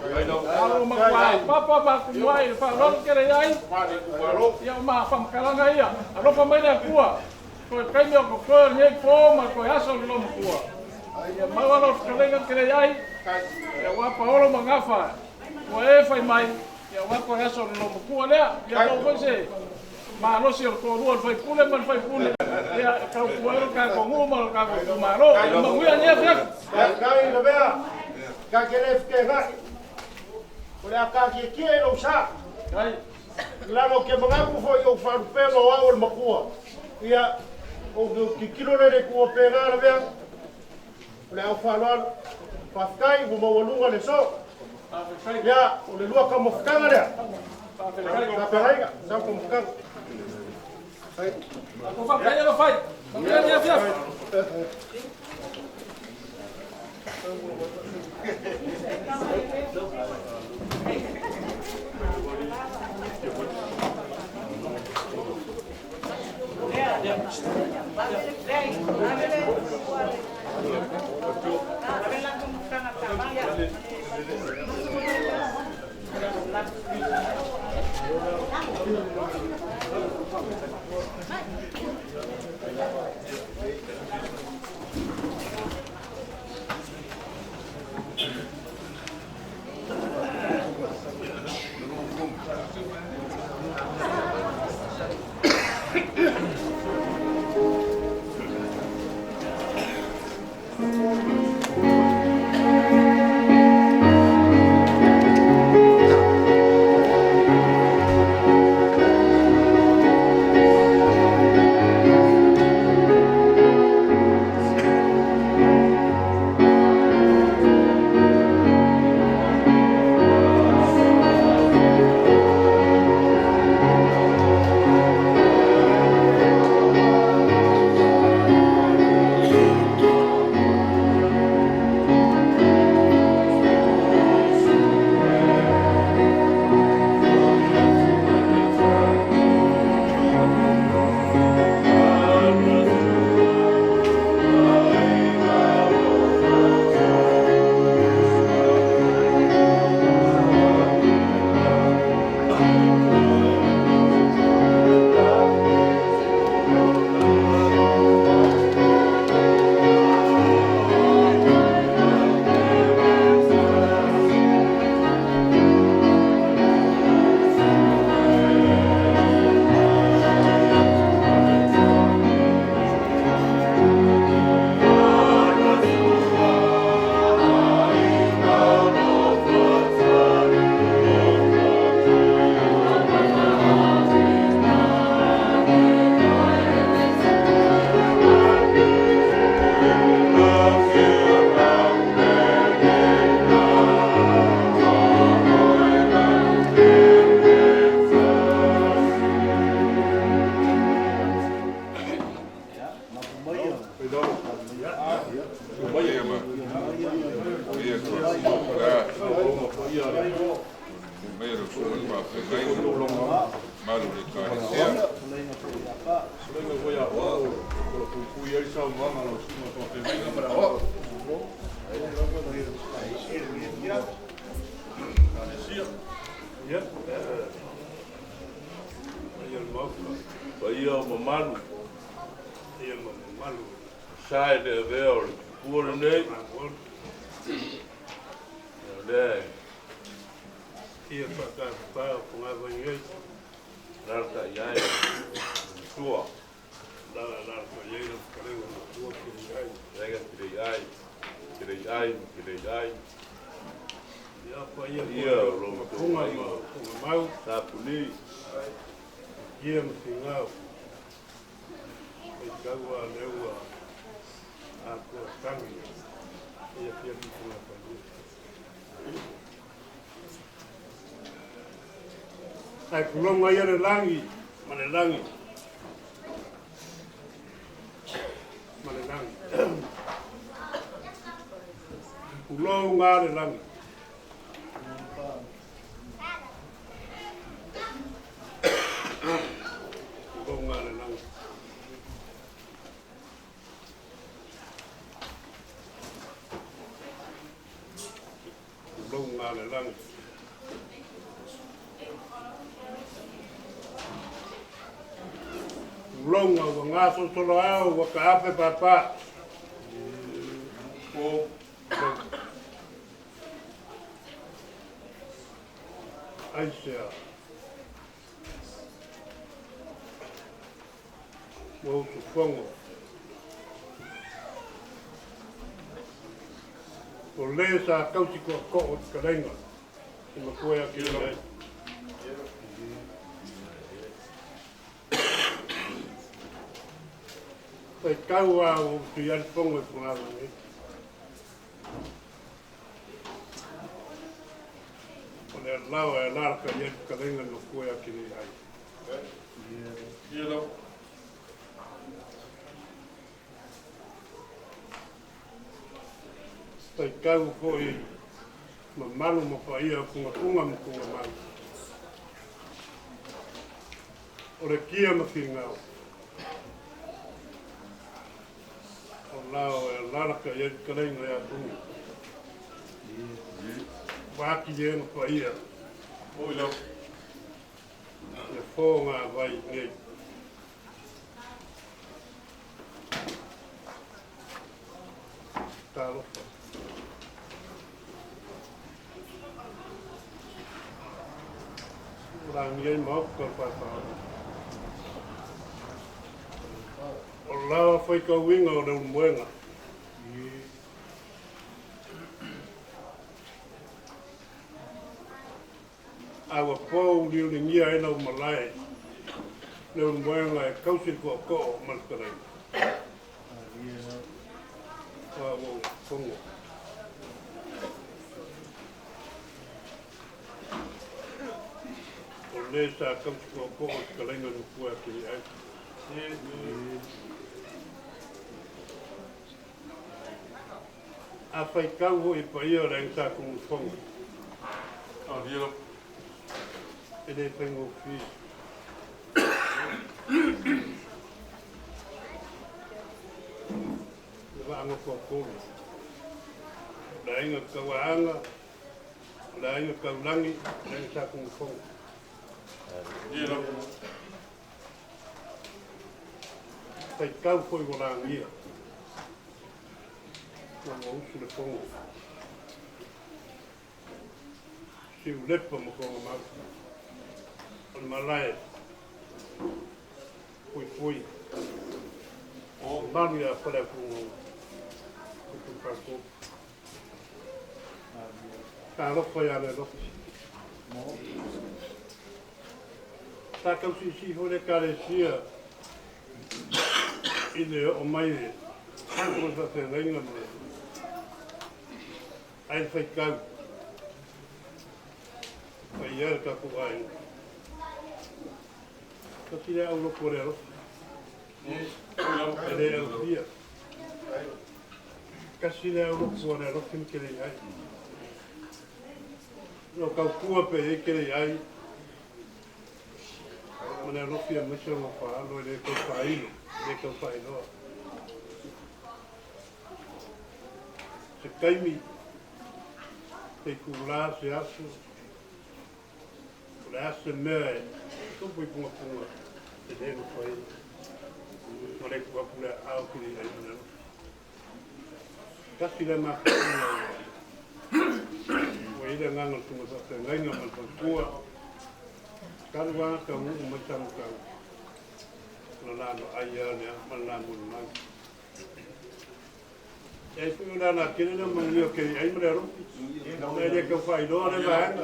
A ua matua papa ma atumua i le faaaloalo tele ai. Ia, o ma faamatalaga ia. Alofa mai le Atua. Toe taimi o totoe o lenei po ma toe aso o le loomatua. Ia maua lau fetalaiga tele ai. Ia ua paolo ma gafa. Ua e fai mai. Ia ua toe aso o le loomatua lea. Ia maua foi se malosi o le toalua o le faipule ma le faipule. Ia e tautua ai lo tatou nuu ma lo tatou itumalo. Ia manuia lenei afiafi. Faafetai Lavea, ta te le fetegai. O le a taatietie i lou sa. Leaga ou te manatu foi i ou faalupega o au o le matua. Ia, ou te tilotilo lea i le itu o Pena Lavea. O le au faaaloalo. Faafetai ua maualuga le aso. Ia, o le lua taumafataga lea. Tapenaiga, sau taumafataga. Faafetai alofa ai. Manuia lenei afiafi. Ai kulonga ia le langi, ma le langi. Ma le langi. Kulonga le langi. Kulonga le langi. Kulonga le langi. Longa ua gasosolo ao ua kaape papa. O aisea ua usufogo o lē sa kausi koako'o i kalaiga i mapue ake ai. Ai kau a o tu iari pongo i pungawa nei. O le lawa e laraka i ari kalenga no kue a kini ai. Tai kau foi mamalu ma paia o punga punga ma punga mau. O le kia ma whingao. O lao e laraka i ari kalenga ia tunga. Waki e na paia. Le fō ngā vai nei. Talofa. Rangi ai maoka o whaiwhao. O lawa whai kauinga o le umuenga. Awa pō uri ngia e lau malae. Le umuenga e kausi koa ko'o malakarai. Wa wo kongo. O le sa kausi koa ko'o kalainga no kua ki ai. A whai kau hoi pa ia o le sa kungu fonga. E le whaingo whii. Le waanga kua kōlu. Le ainga kauaanga, le ainga kaulangi, le ainga sa kungu fonga. Whai kau hoi o langia. Nā usu le fongo. Siu lepa ma konga mau. O le malae. Pui pui. O malu ia whare pungo. Kupu pako. Ka loko ia le loko. Tā kausi si hore karesia i le o mai e. O sa te reinga mo. Ai whai kau. Whai ia ka ku ai. Ka tira au loko le alofa. E le au fia. Kasi le au loku o le alofi ma kele ai. Lo kaupua pe e kele ai. Ma le alofi a maise o faalo e le kau whailo, le kau whailoa. Se kaimi, te kula se aso, o le ase mea e tupu i punga punga, te le no whai. Ma le kua pule au kiri ai ma le alofi. Kasi le mafauna ua i le agaga o le susuga faafeagaiga ma le faletua talu lava taunuu mai tagutau o le la vaai lava lea ma le la molimau. E ai foi o le alatele lea o manuia o Keliai ma le alofi ona e le tau faailoa lea vaega.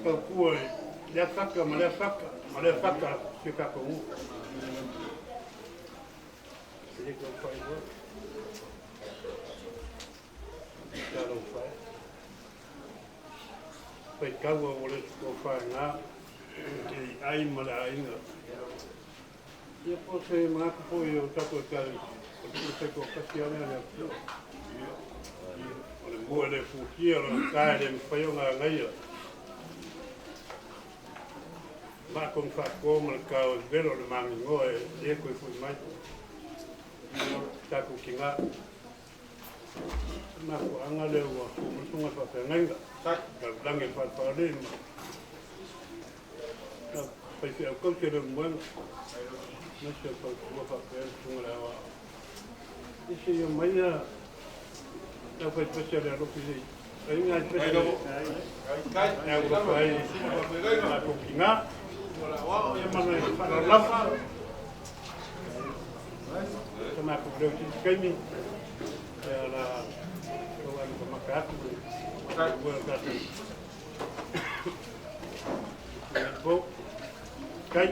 Tautua i lea fata ma lea fata ma lea fata si o tatou nuu. E le tau faailoa. Talofa e. Faitaua ua le tofaina i ai ma le aiga. Ia po se manatu foi o tatou ekalesia, o le pule faitoatasi lava lea a le Atua. O le mua e le futia, o le gata e le mafai ona agaia. Maa kona faatoa ma le tao e velo le maginoa e le toe foi mai. Tatou tina. O le mafuaaga lea ua tu mai le susuga i le faafeagaiga. Lalolagi e le Falefagalii ma na faifeau tausi e Leulumoega. Aemaise o le faletua faapea le susuga i le aoao. Ia se i omai a le aufaipese a le alofi se i ai nai pese e aulofa ai matou tina. Ia ma le faaaloalo lava. Sa matou leo i se isi taimi. Ia o le a tau amatamata atu le faamoemoe o le tatou po. Kai.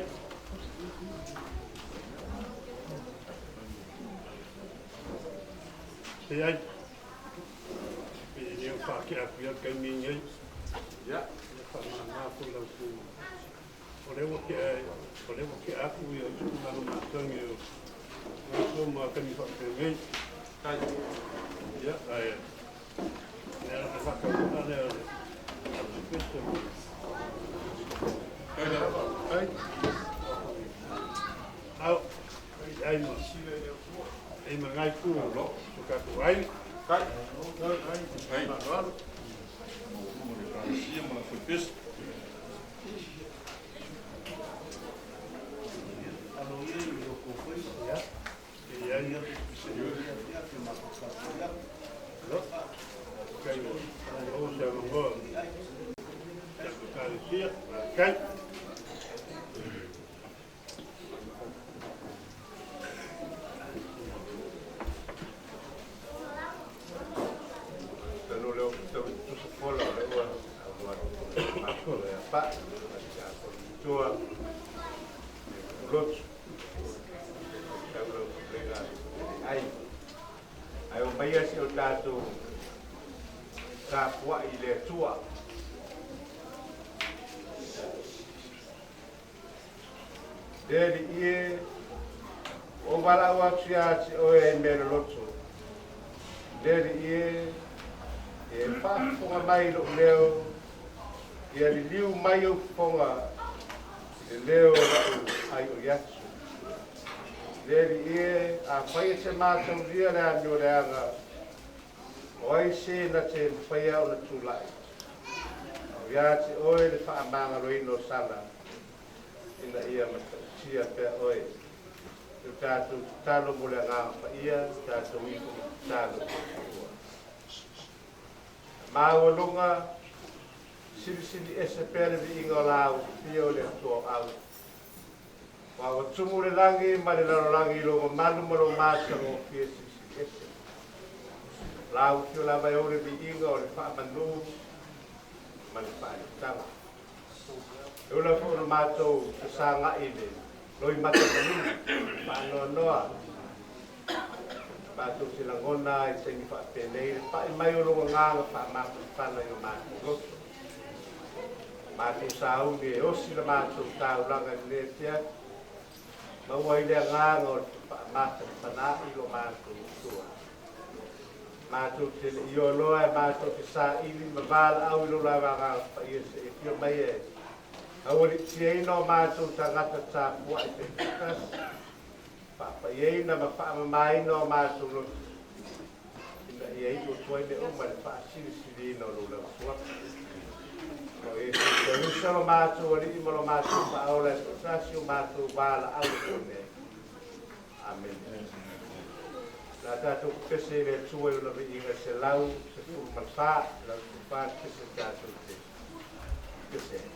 Se ai. E le o whaakea atu ia taimi nei. Ia whaamāmā foi lau tu. O lea ua tea, o lea ua tea atu ia i tulaga matangi o matou ma taimi faapenei. Ia, ae lea le faataunuuga lea o le Archbishop. Ai. Au, ai ma, ai ma ngai ku o tatou ai. Ai. Faaaloalo. Ia, e ai. Lo, kai o se avanoa. Tatou Ekalesia, kai. Tanu leo tusa fola o le ua ua matou le pa tua lotu tau lau lega ai ai o mai se o tatou tapuai i le Atua. Le Alii e, ua ou valaau atu ia te oe i mea loloto. Le Alii e, e faafofoga mai i lou leo, ia liliu mai ou fofoga i le leo o lau aioi atu. Le Alii e, afai e te mataulia le amioleaga, o ai se na te mafaia ona tulai? A o ia te oe le faamagaloina o sala, ina ia matautia pea oe. E o tatou tatalo mo le Agaga Paia, tatou ifo ma tatalo i le Atua. Maualuga, silisili ese pea le viiga o la au fia o le Atua o au. Aua ua tumu le lagi ma le lalolagi i lou mamalu ma lou matagofie silisili ese. O la afio lava e ou le viiga o le faamanu ma le faaletala. E ula foi ona matou fesagai i le loimata manu, faanoanoa matou te lagona i taimi faapenei le pai mai o lou agaga faamafanafana i o matou loto. Matou sauni e osi la matou taulaga i lenei afiafi. Maua ai le agaga o le faamafanafana'i lo matou Atua. Matou te le i o loa e matou te saili ma valaau i lou lava Agaga Paia seia afio mai e aualiitiaina o matou tagata tapua'i taitoatasi, faapaiaina ma faamamaina o matou loto, ina ia iu atu ai mea uma i le faasilisiliina o lou lava suafa. O Iesu Keriso lo matou Alii ma lo matou Faaola e toatasi o matou valaau atu nei. Amene. O le a tatou pepese i le Atua i Lona viiga e 114, 114 le pese tatou te pepese ai.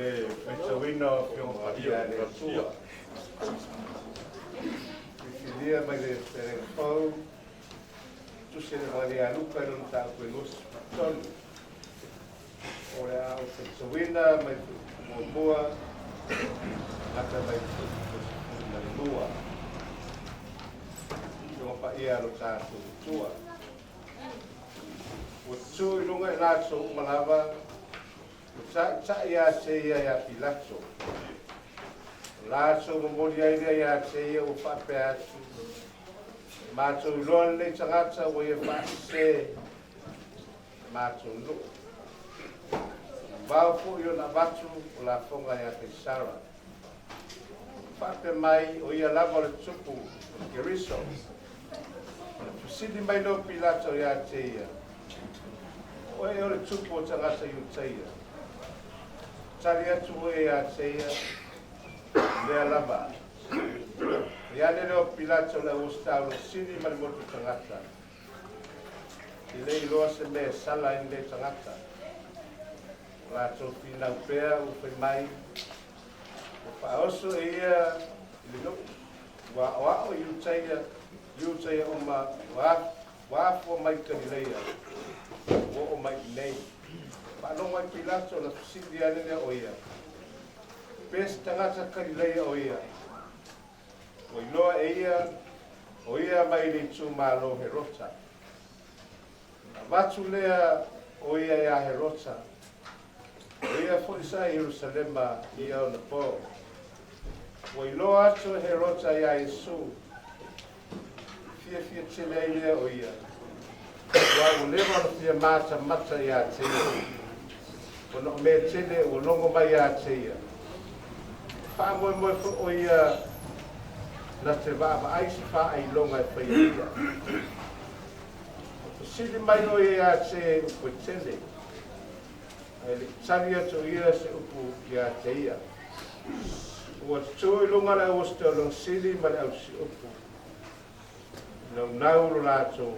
le faitauina o Afioga Paia a le Atua. Filifilia mai le Fetalaiga Fou, tusi le Evagelia a Luka i lona mataupu e 23. O le a ou faitauina mai le fuaiupu muamua amata mai le fuaiupu 12. Afioga Paia a lo tatou Atua. Ua tu i luga i latou uma lava, ua taʻitaʻi ia te ia iā Pilato. O latou momoli ai lea ia te ia ua faapea atu, E matou iloa lenei tagata ua ia faasese le matou nuu. Na vao foi ona avatu o lafoga ia Kaisara. Faapea mai, o ia lava o le tupu o le Keriso. Ona fesili mai lea o Pilato ia te ia, O oe o le tupu o tagata Iutaia? Tali atu o ia ia te ia, O lea lava. Ia ane lea o Pilato le auositaula sili ma le motu tagata. E le iloa se mea e sala ai lenei tagata. O latou finau pea ua fai mai, Ua faaoso e ia i le nuu, ua aoao i Iutaia, Iutaia uma ua afua mai Kalileia, ua oo mai iinei. Faalogo ai Pilato ona fesili ane lea o ia, Pe se tagata Kalileia o ia? Ua iloa e ia o ia mai le itumalo o Herota. Ona avatu lea o ia iā Herota, o ia foi sa i Ierusalema i ia ona po. Ua iloa atu e Herota iā Iesu, fiafia tele ai lea o ia, aua ua leva ona fia matamata iā te ia, ona o mea tele ua logo mai iā te ia. Faamoemoe foi o ia na te vaavaai se faailoga e faia e ia. Fesili mai o ia iā te upu e tele, ae le i tali atu o ia se upu iā te ia. Ua tutū i luga le auositaulaga sili ma le ausiupu, i naunau lo latou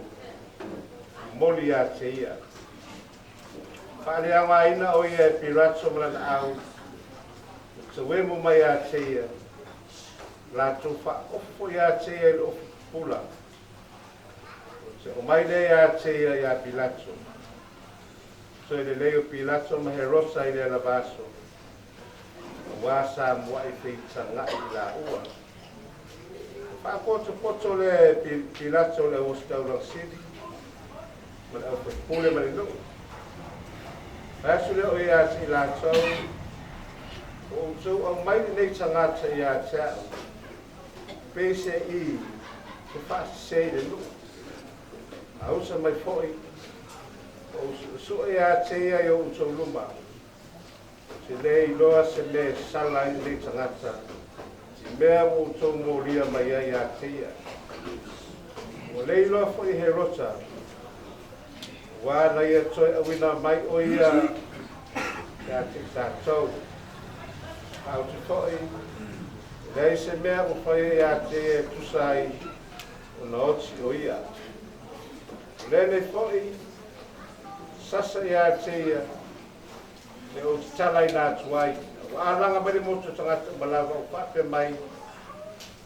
momoli iā te ia. Faaleaogaina o ia e Pilato ma lana au, ua tauemu mai iā te ia, latou faaofo foi iā te ia i le ofu pupula. O te omai lea iā te ia iā Pilato. Toe lelei o Pilato ma Herosa i lea lava aso, auā sa muaʻi feitagaʻi i laua. Na faapotopoto lea e Pilato le auositaulaga sili ma le aufaipule ma le nuu. Fai atu lea o ia ia te i latou, Ua outou aumai lenei tagata ia te au, pei se i se faasese i le nuu. A usa mai foi, ua ou suesue ia te ia i o outou luma, ou te le iloa se mea e sala ai lenei tagata i mea ua outou molia mai ai ia te ia. Ua le iloa foi e Herota, auā na ia toe auina mai o ia ia te i tatou. A ou te foi, e leai se mea ua faia ia te ia e tusa ai ona oti o ia. O lenei foi, sasa ia te ia, le ou te talaina atu ai. Ua alaga mai le motu o tagata uma lava o faapea mai,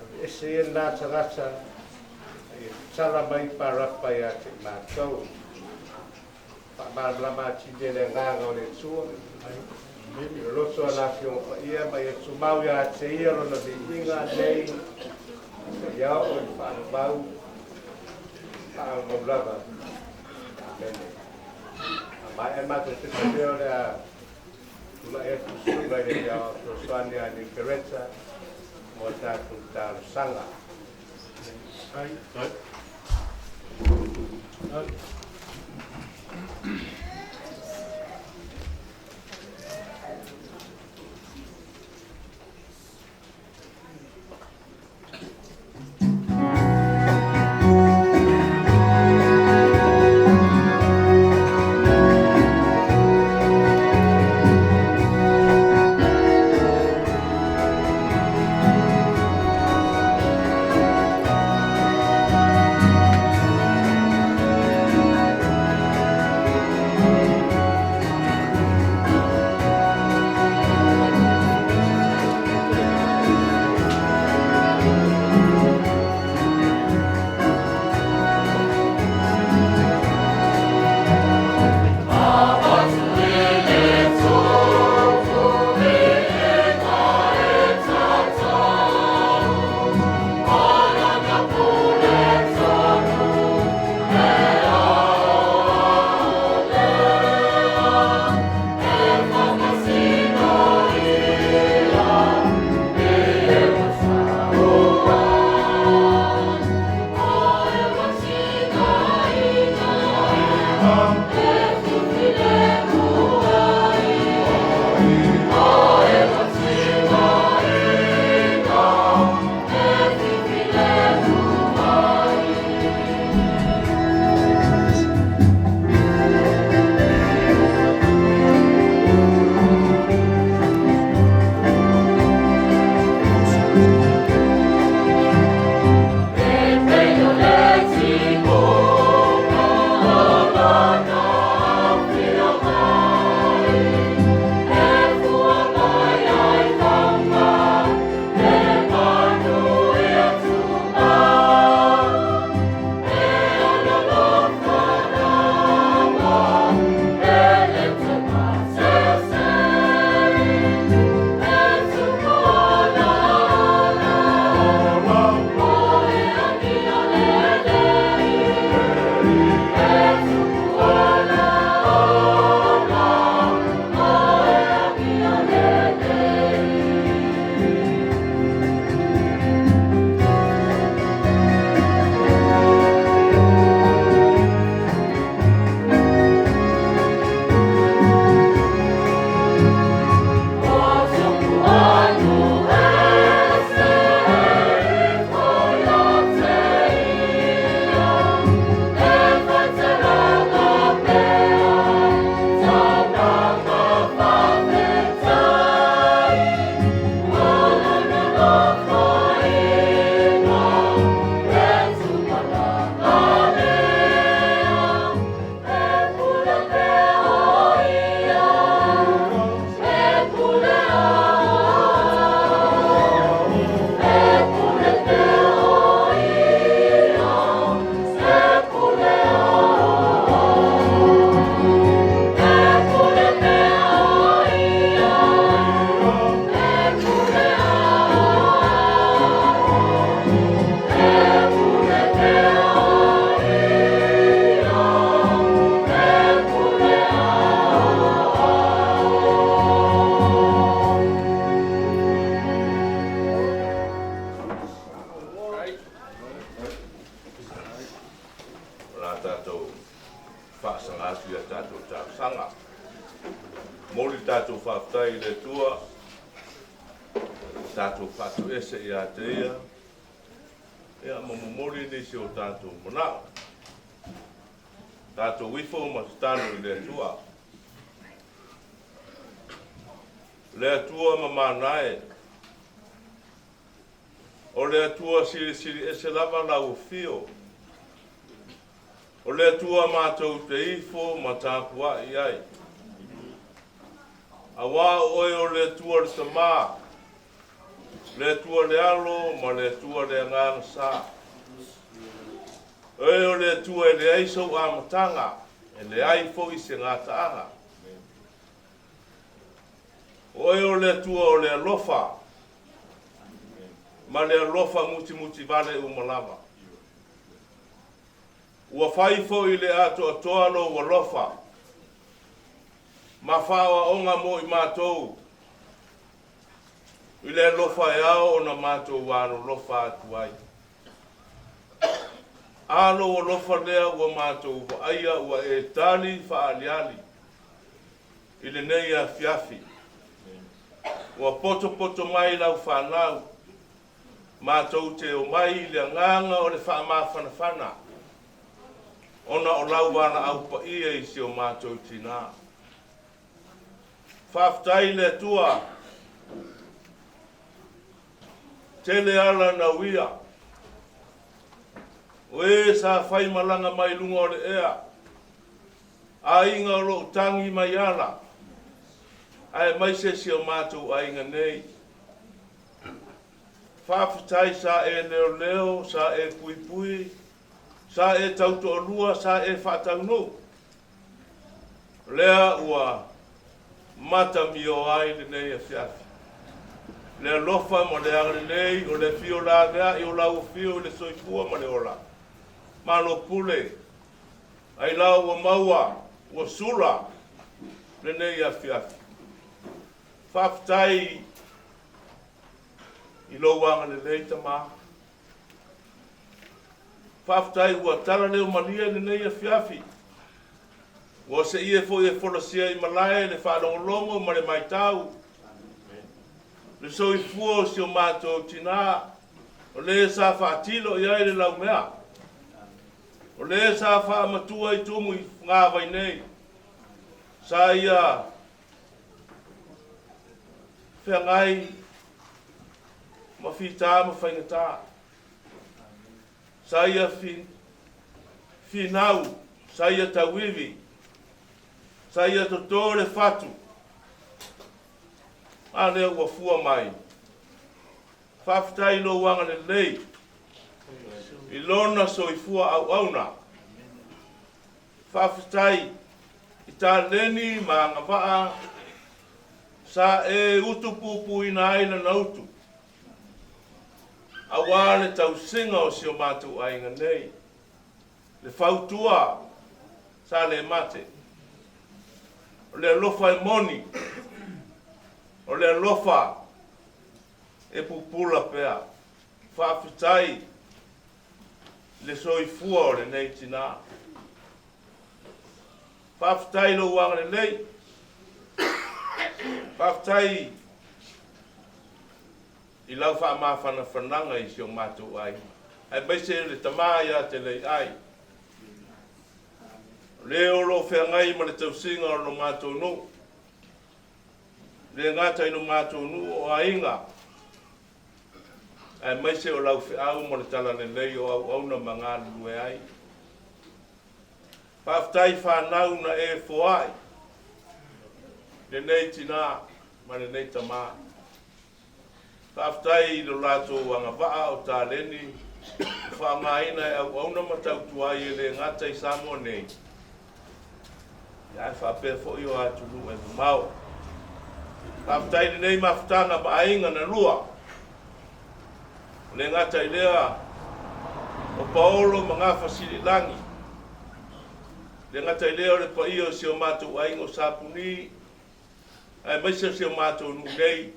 aveese ia lena tagata, a ia tatala mai Parapa ia te i matou. Faamalamalama atili e le Agaga o le Atua, i loloto a na Afioga Paia ma ia tumau ia te ia lona viiga nei, seia oo i le faavavau, faavavau lava. Amene. A maea le matou pepa lea o le a tulai atu le susuga i le Aoao Fesoasoani ia Niu Pereta mo a tatou talosaga. Ai. Ai. Ai. O le a tatou faasaga atu i a tatou talosaga. Momoli le tatou faafetai i le Atua, ua tatou faatoese ia te Ia, ia ma momoli nisi o tatou manao. Tatou ifo ma tatalo i le Atua. Le Atua mamana e, O le Atua silisili ese lava lau afio. O le Atua matou te ifo ma tapuai ai. Auā o oe o le Atua le Tama, le Atua le Alo ma le Atua le Agaga Sa. Oe o le Atua e leai sou amataga, e leai foi se gataaga. O oe o le Atua o le alofa, ma le alofa mutimutivale uma lava. Ua fai foi le atoatoa lou alofa ma faaoaoga mo i matou i le alofa e ao ona matou alolofa atu ai. A lou alofa lea ua matou vaaia ua e tali faaaliali i lenei afiafi. Ua potopoto mai lau fanau, matou te omai i le agaga o le faamafanafana ona o lau valaau paia i si o matou tinā. Faafetai i le Atua, tele ala nauia, o e sa faimalaga mai luga o le ea, Aiga o lo o tagi mai ala, aemaise si o matou aiga nei. Faafetai sa e leoleo, sa e puipui, sa e tautoalua, sa e faataunuu. O lea ua matamio ai lenei afiafi. Le alofa ma le agalelei o le afio laveai o lau afio i le soifua ma le ola. Malo pule. Ailao ua maua, ua sula lenei afiafi. Faafetai i lou agalelei Tama. Faafetai ua tala leo malie lenei afiafi. Ua seia foi e folasia i malae le faalogologo ma le matau le soifua o si o matou tinā, o le sa faatilo i ai le laumea, o le sa faamatua i tumu i fogavai nei, sa ia feagai ma fita ma faigata. Sa ia finau, sa ia tauivi, sa ia toto le fatu, a lea ua fua mai. Faafetai i lou agalelei i lona soifua auauna. Faafetai i taleni ma agavaa sa e utupupuina ai lana utu, Auā le tausiga o si o matou aiga nei, le fautua sa le mate, o le alofa e moni, o le alofa e pupula pea. Faafetai i le soifua o lenei tinā. Faafetai i lou agalelei. Faafetai i lau faamafanafanaga i si o matou aiga, aemaise le tama ia Teleiai, o le o lo o feagai ma le tausiga o lo matou nuu, le gata i lo matou nuu o aiga, aemaise o lau feau ma le talalelei o auauna ma galulue ai. Faafetai fanau na e foai lenei tinā ma lenei tamā. Faafetai i lo latou agavaa o taleni ua faaaogaina e auauna ma tautua ai e le gata i Samoa nei, ae faapea foi o atunuu e mamao. Faafetai i lenei mafutaga ma aiga na lua. E le gata i lea, o Paolo ma Gafasililagi. E le gata i lea o le paia o si o matou aiga o Sapuni, aemaise o si o matou nuu nei,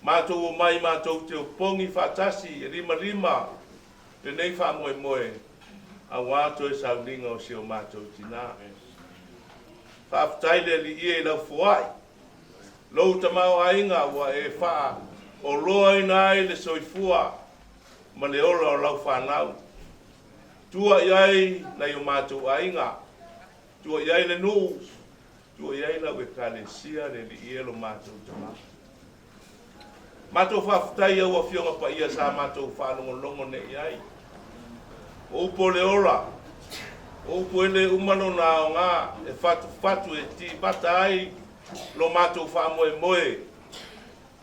matou omai matou te opogi faatasi e limalima lenei faamoemoe aua toe sauniga o si o matou tinā. Faafetai le Alii e i lau foai, lou tamaoaiga ua e faaoloaina ai le soifua ma le ola o lau fanau. Tua i ai nai o matou aiga, tua i ai le nuu, Tua i ai lau Ekalesia, le Alii e lo matou Tama. Matou faafetai i au Afioga Paia sa matou faalogologo nei i ai. O upu o le ola, o upu e le uma lona aoga e fatufatu e timata ai lo matou faamoemoe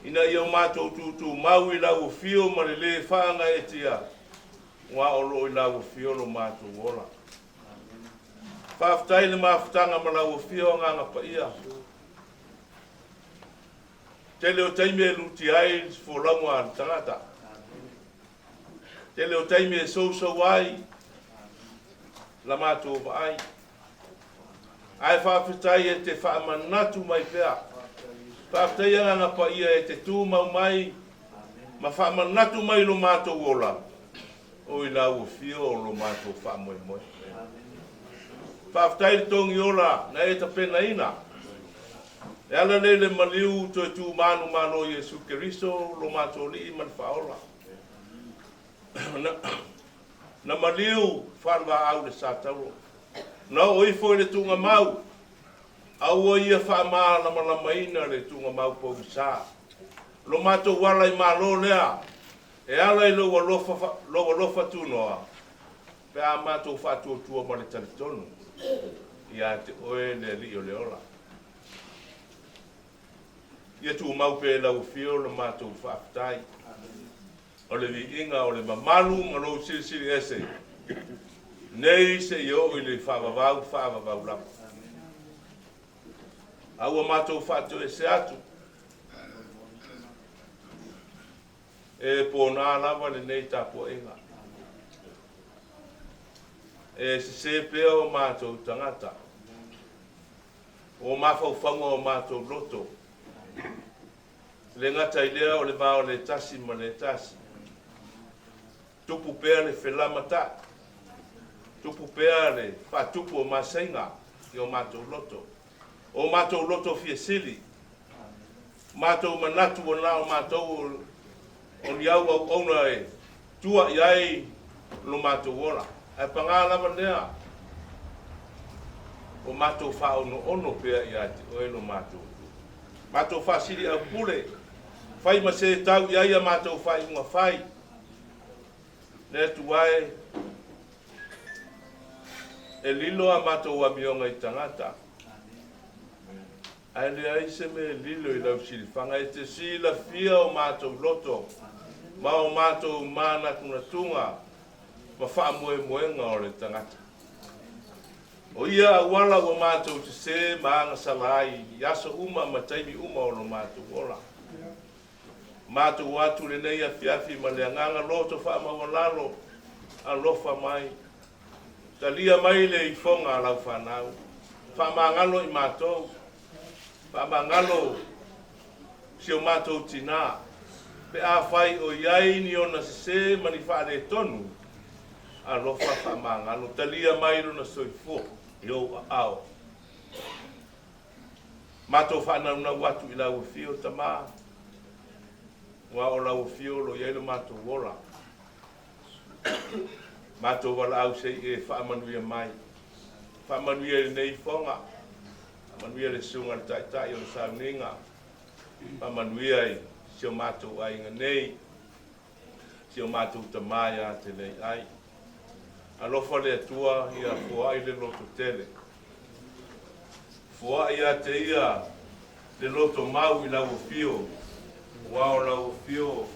ina ia o matou tutumau i lau afio ma le le faagaeetia, aua o lo o i lau afio lo matou ola. Faafetai i le mafutaga ma lau Afio Agaga Paia. Tele o taimi e lutia ai le folauga a le tagata. Tele o taimi e sousou ai la matou vaai. Ae faafetai e te faamanatu mai pea. Faafetai Agaga Paia e te tumau mai ma faamanatu mai lo matou ola. O i lau afio o lo matou faamoemoe. Faafetai le togi ola na e tapenaina. E ala lea i le maliu toe tu manumalo Iesu Keriso lo matou Alii ma le Faaola. Na, na maliu faalevaau le Satauro. Na oo ifo i le tuugamau, a ua ia faamalamalamaina le tuugamau pogisa. Lo matou ala i Malo lea E ala i lou alofa, lou alofa tunoa, pe a matou faatuatua ma le talitonu ia te oe le Alii o le ola. Ia tumau pea i lau afio lo matou faafetai. O le viiga o le mamalu ma lou silisili ese, nei seia oo i le faavavau faavavau lava. A ua matou faatoese atu, E pona lava lenei tapuaiga. E sese pea o matou tagata, o mafaufauga o matou loto, le gata i lea o le va o le tasi ma le tasi. Tupu pea le felamatai, tupu pea le faatupu o masaiga. i o matou loto. O matou loto fia sili, matou manatu ua na o matou o ni au auauna e tua i ai lo matou ola. Ae paga lava lea, ua matou faaonoono pea ia te oe lo matou Atua. Matou faasiliaupule, fai ma se tau i ai a matou faaiuga fai. Le Atua e, e lilo a matou amioga i tagata. Ae leai se mea e lilo i lau silifaga, e te silafia o matou loto ma o matou manatunatuga ma faamoemoega o le tagata. O ia auala ua matou sesē ma agasala ai i aso uma ma taimi uma o lo matou ola. Matou atu lenei afiafi ma le agaga loto faamaualalo, alofa mai. Talia mai le ifoga a lau fanau. Faamagalo i matou. Faamagalo si o matou tinā. Pe afai o i ai ni ona sesē ma ni faaletonu, alofa faamagalo. Talia mai lona soifua i ou aao. Matou faanaunau atu i lau afio, Tamā, aua o lau afio o lo o i ai lo matou ola. Matou valaau se i e faamanuia mai. Faamanuia i lenei ifoga. Faamanuia le susuga i le Taitai o le sauniga. Faamanuia i si o matou aiga nei, si o matou tama ia te Lei'ai. Alofa le Atua ia foai le loto tele. Foai ia te ia le loto mau i lau afio, aua o lau afio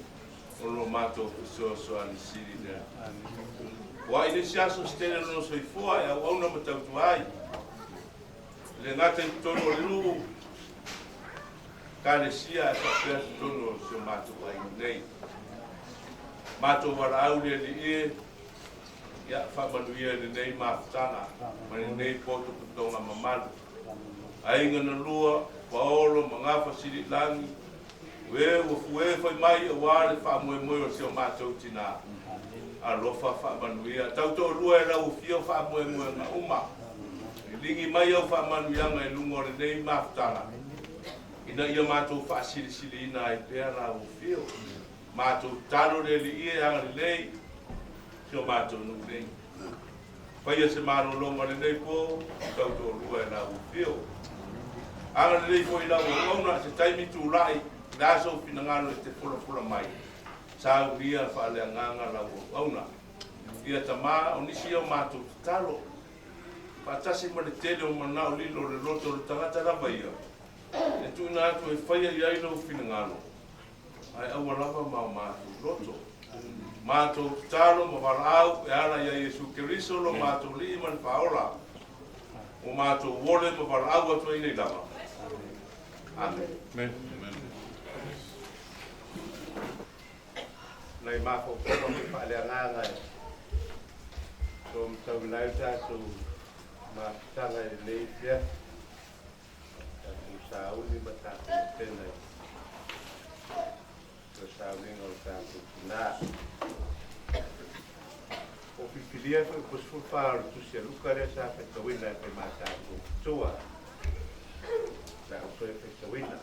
o lo matou fesoasoani sili lea. Foai le isi aso se tele lona soifua e auauna ma tautua ai. E le gata i totonu o le nuu, Ekalesia ae faapea totonu o si o matou aiga nei. Matou valaau le Alii e, ia faamanuia i lenei mafutaga ma lenei potopotoga mamalu. Aiga na lua, Paolo ma Gafa Siliilagi, o e ua fue fai mai aua le faamoemoe o si o matou tinā. Alofa faamanuia. Tau toalua e lau afio faamoemoega uma. Liligi mai au faamanuiaga i luga o lenei mafutaga, ina ia matou faasilisiliina ai pea lau afio. Matou tatalo le Alii e agalelei si o matou nuu nei. Faia se malologa o lenei po, tau toalua e lau afio. Agalelei foi i lau auauna se taimi tulai, le a sou finagalo e te folafola mai, saunia faaleagaga lau auauna. Ia Tama, o nisi o matou tatalo, faatasi ma le tele o manao lilo o le loto o le tagata lava ia, e tuuina atu e faia i ai lou finagalo, ae aua lava ma o matou loto. Matou tatalo ma valaau e ala ia Iesu Keriso lo matou Alii ma le Faaola, ua matou ole ma valaau atu ai nei lava. Amene. Nai mafaufauga foi faaleagaga e somatauina ai le tatou mafutaga i lenei afiafi, tatou sauni ma tatou tapena i le sauniga o le tatou tinā. Ua filifilia foi po 14 o le Tusi a Luka lea sa faitauina e fai ma tatou matua. Sa ou toe faitauina.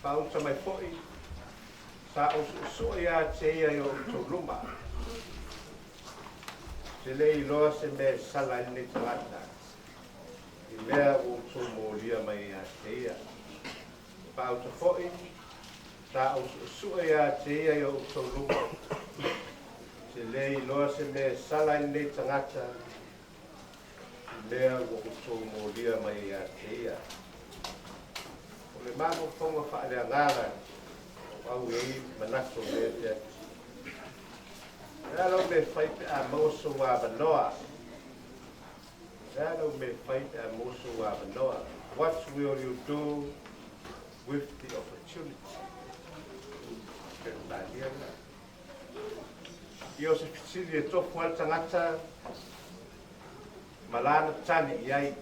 Faauta mai foi, sa ou suesue ia te ia i o outou luma. Ou te le iloa se mea e sala ai lenei tagata i mea ua outou molia mai ia te ia. Faauta foi, sa ou suesue ia te ia i o outou luma. Ou te le iloa se mea e sala ai lenei tagata i mea ua outou molia mai ia te ia. O le mafaufauga faaleagaga o au e ai manatu o lea te atu. O le a lau mea e fai pe a maua sou avanoa? O le a lau mea e fai pe a maua sou avanoa? What will you do with the opportunity? Peretania lena. Ia o se fesili e tofu ai le tagata ma lana tali i ai,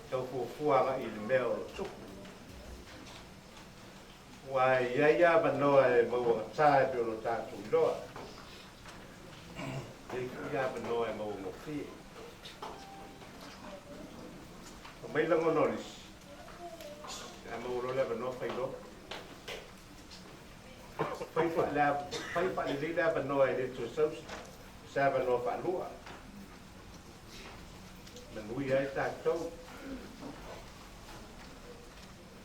tau fuafua agai i le mea o lo tupu. Aua e i ai avanoa e mauagata e pei ona tatou iloa. E i ai foi avanoa e mauagofie. Mai lagona o le isi, a maua loa le avanoa fai loa. Fai fai faalelei le avanoa e le toe sau se avanoa faalua. Manuia ai tatou.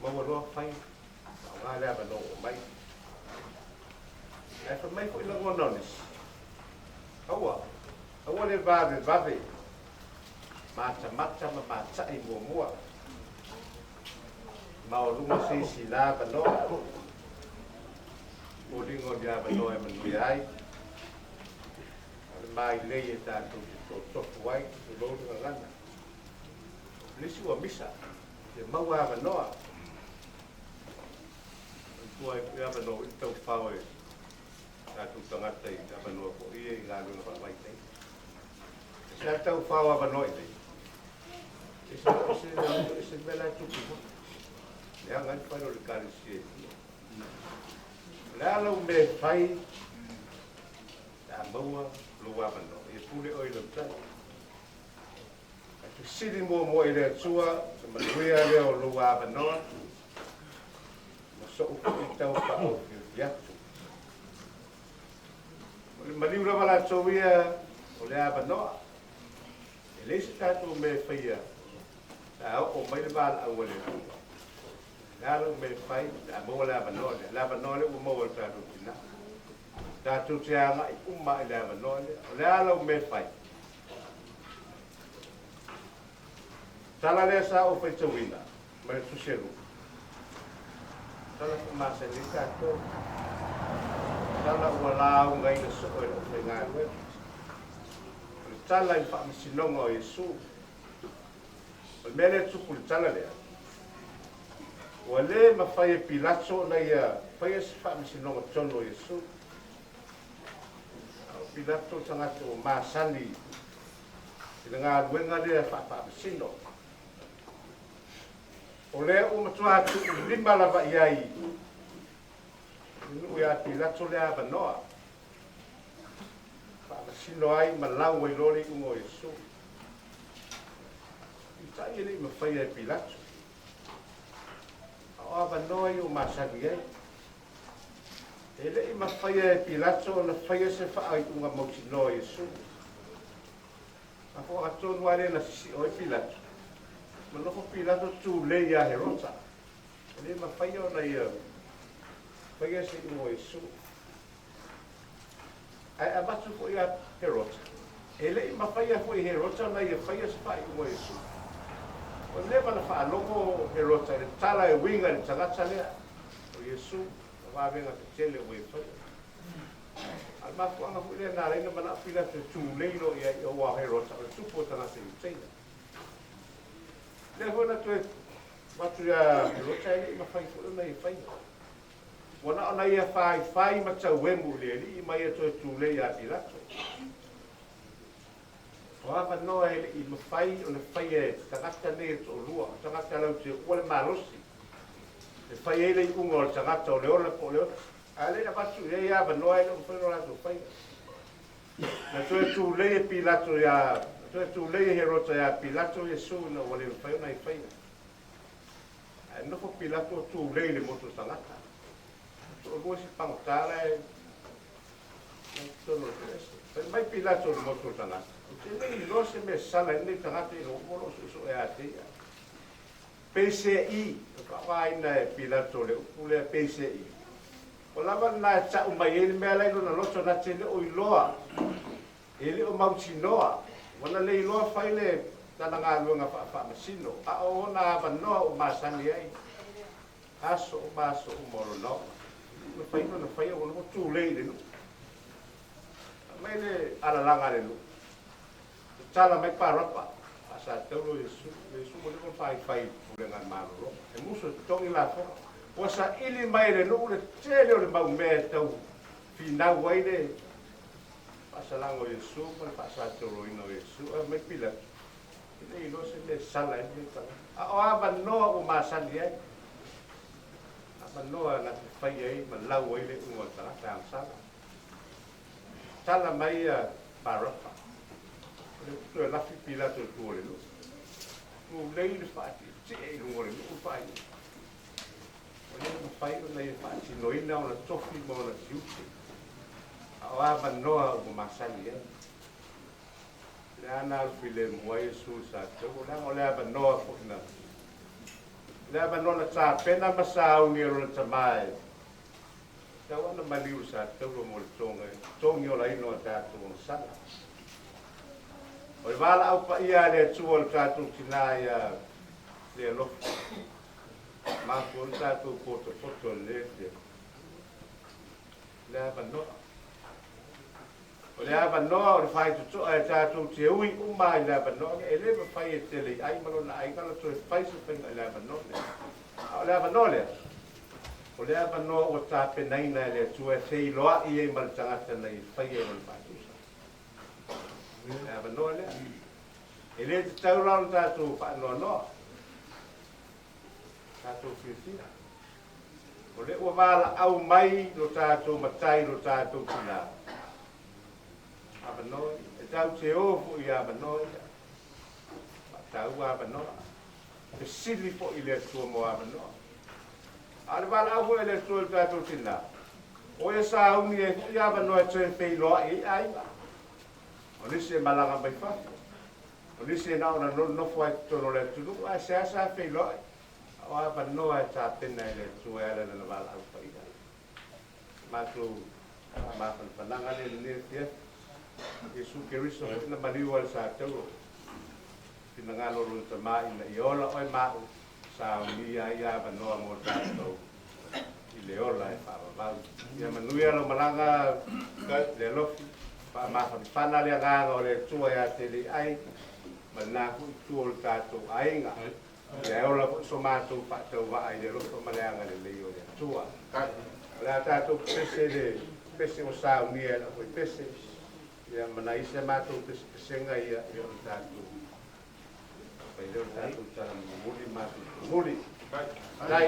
Maua loa fai, faaaoga le avanoa ua aumai. Ae fai mai foi lagona o nisi, aua, aua le vavevave, matamata ma matai muamua. Maualuga se isi la avanoa. Foliga o ni avanoa e manuia ai. O le mailei e tatou te totofu ai, tulou le gagana. O le isi ua misa, e maua avanoa. Manatua ai foi avanoa foi le taufao e tatou tagata i avanoa foi ia i galuega faavaitaimi. E se a taufao avanoa i nei? E se e se mea la e tupu foi. Leaga ai le fale o le Ekalesia i tua. O le a lau mea e fai pe a maua lou avanoa? Ia pule oe i lau tali. Ae fesili muamua i le Atua se manuia lea o lou avanoa ma so'u foi tau faaofiofi atu. O le maliu lava latou ia o le avanoa. E leai se tatou mea e faia pe a oo mai le valaau a le Atua. O le a lau mea e fai pe a maua le avanoa lea? Le avanoa lea ua maua e le tatou tina. Tatou te agai uma i le avanoa lea. O le a lau mea e fai? Tala lea sa ou faitauina mai le Tusi a Luka. Tala faamasani ai tatou. Tala ua laugaina soo e le aufaigaluega. O le tala i le faamasinoga o Iesu. O le mea lea e tupu i le tala lea, ua le mafai e Pilato ona ia faia se faamasinoga tonu o Iesu. A o Pilato o le tagata ua masani i le galuega lea faafaamasino. O lea ua matua tuulima lava i ai i le nuu ia Pilato le avanoa faamasino ai ma lau ai loa le iuga o Iesu. Peitai e le i mafaia e Pilato, a o avanoa ia ua masani ai. E le i mafaia e Pilato ona faia se faaiuga mautinoa o Iesu. Mafuaaga tonu lava lea na sisio ai Pilato, ma nofo Pilato tulei ia Herota. E le mafaia ona ia faia se iuga o Iesu. Ae avatu foi ia Herota. E le i mafaia foi e Herota ona ia faia se faaiuga o Iesu. Ua leva ona faalogo Herota i le tala e uiga i le tagata lea, o Iesu, ma vavega tetele ua ia faia. A o le mafuaaga foi lea na ala ai ona manao Pilato e tulei loa i ai, aua o Herota o le tupu o tagata Iuteia. Lea foi na toe avatu ia Herota e le i mafai foi ona ia faia. Ua na ona ia faifai ma tauemu i le Alii ma ia toe tulei ia Pilato. O avanoa e le i mafai ona faia e tagata nei e toalua, o tagata lautele ua le malosi e fai ai le iuga o le tagata o le ola po o le oti. A le avatu i ai avanoa e le o mafai ona latou faia. Na toe tulei e Pilato ia, na toe tulei e Herota ia Pilato Iesu ina ua le mafai ona ia faia. Ae nofo Pilato o tulei i le motu o tagata. Toalua si pagota la e totonu o le ese. Fai mai Pilato i le motu o tagata, ou te le iloa se mea sala ai lenei tagata ina ua uma lou suesue ia te ia. Peisei, e faaaogaina e Pilato le upu lea peisei. Ua lava lena e tau mai ai le mea la i lona loto na te le o iloa, e le o mautinoa. Ua na le iloa fai le tana galuega faafaamasino, a o ona avanoa ua masani ai, aso uma aso uma o lona ola. Mafai ona faia ua nofo tulei i le nuu. Mai le alalaga a le nuu, tatala mai Parapa, faasataulo Iesu, Iesu ua leva ona faifai i le pulega a le Malo Roma. E musu e totogi lafoga. Ua saili mai e le nuu le tele o le mau mea e tau finau ai le faasalaga o Iesu ma le faasatauloina o Iesu. Ae mai Pilato, e le iloa se mea e sala ai lenei tagata. A o avanoa ua masani ai, avanoa na te fai ai ma lau ai le iuga o le tagata agasala. Tala mai ia Parapa. O le toe lafi Pilato i tua o le nuu. Tulei le faatietie i luga o le nuu le faaiuga. Ua le mafai ona ia faatinoina ona tofi ma ona tiute, a o avanoa ua masani ai. O le a na alu filemu ai Iesu i le sataua, leaga o le avanoa foi na, le avanoa na tapena ma sauni e lona Tama e tatau lava ona maliu i le sataua mo le togiolaina o a tatou agasala. O le valaau paia a le Atua o le tatou tina ia le alofa, mafua ai le tatou potopoto i lenei afiafi. Le avanoa. O le avanoa o le faitotoa e tatou te ui uma ai i le avanoa lea. E le mafai e Teleiai ma lona aiga ona toe fai se faiga i le avanoa lea. A o le avanoa lea, o le avanoa ua tapenaina e le Atua e feiloai ai ma le tagata na ia faia i lona faatusa. Le avanoa lea. E le tatau la ona tatou faanoanoa, tatou fiafia. O lea ua valaau mai lo tatou matai lo tatou tina. Avanoa ia. E tatou te o foi i avanoa ia. Faataua avanoa. Fesili foi i le Atua mo avanoa. A o le valaau foi a le Atua i lo tatou tina, o ia sauni ai foi avanoa e toe feiloai ai aiga. O nisi e malaga mai fafo, o nisi e na ona nonofo ai i totonu o le atunuu, ae seasea feiloai. A o avanoa e tapena e le Atua e ala i Lana valaau paia. Matou faamafanafanaga lea i lenei afiafi. Iesu Keriso foi na maliu ai le sataua. Finagalo o Lona Tama ina ia ola oe ma au, saunia ai avanoa mo tatou i le ola e faavavau. Ia manuia lau malaga le alofi, faamafanafana le agaga o le Atua ia te Leai ma lena foi itu o le tatou aiga. Ia e ola foi so matou faatauvaa i le alofa ma le agalelei o le Atua. O le a tatou pepese le pese ua saunia e lau foi pese, ia ma nai isi a matou pesepesega ia, ia o le tatou fai lea o le tatou tala mulimuli ma matou tumuli. Faafetai.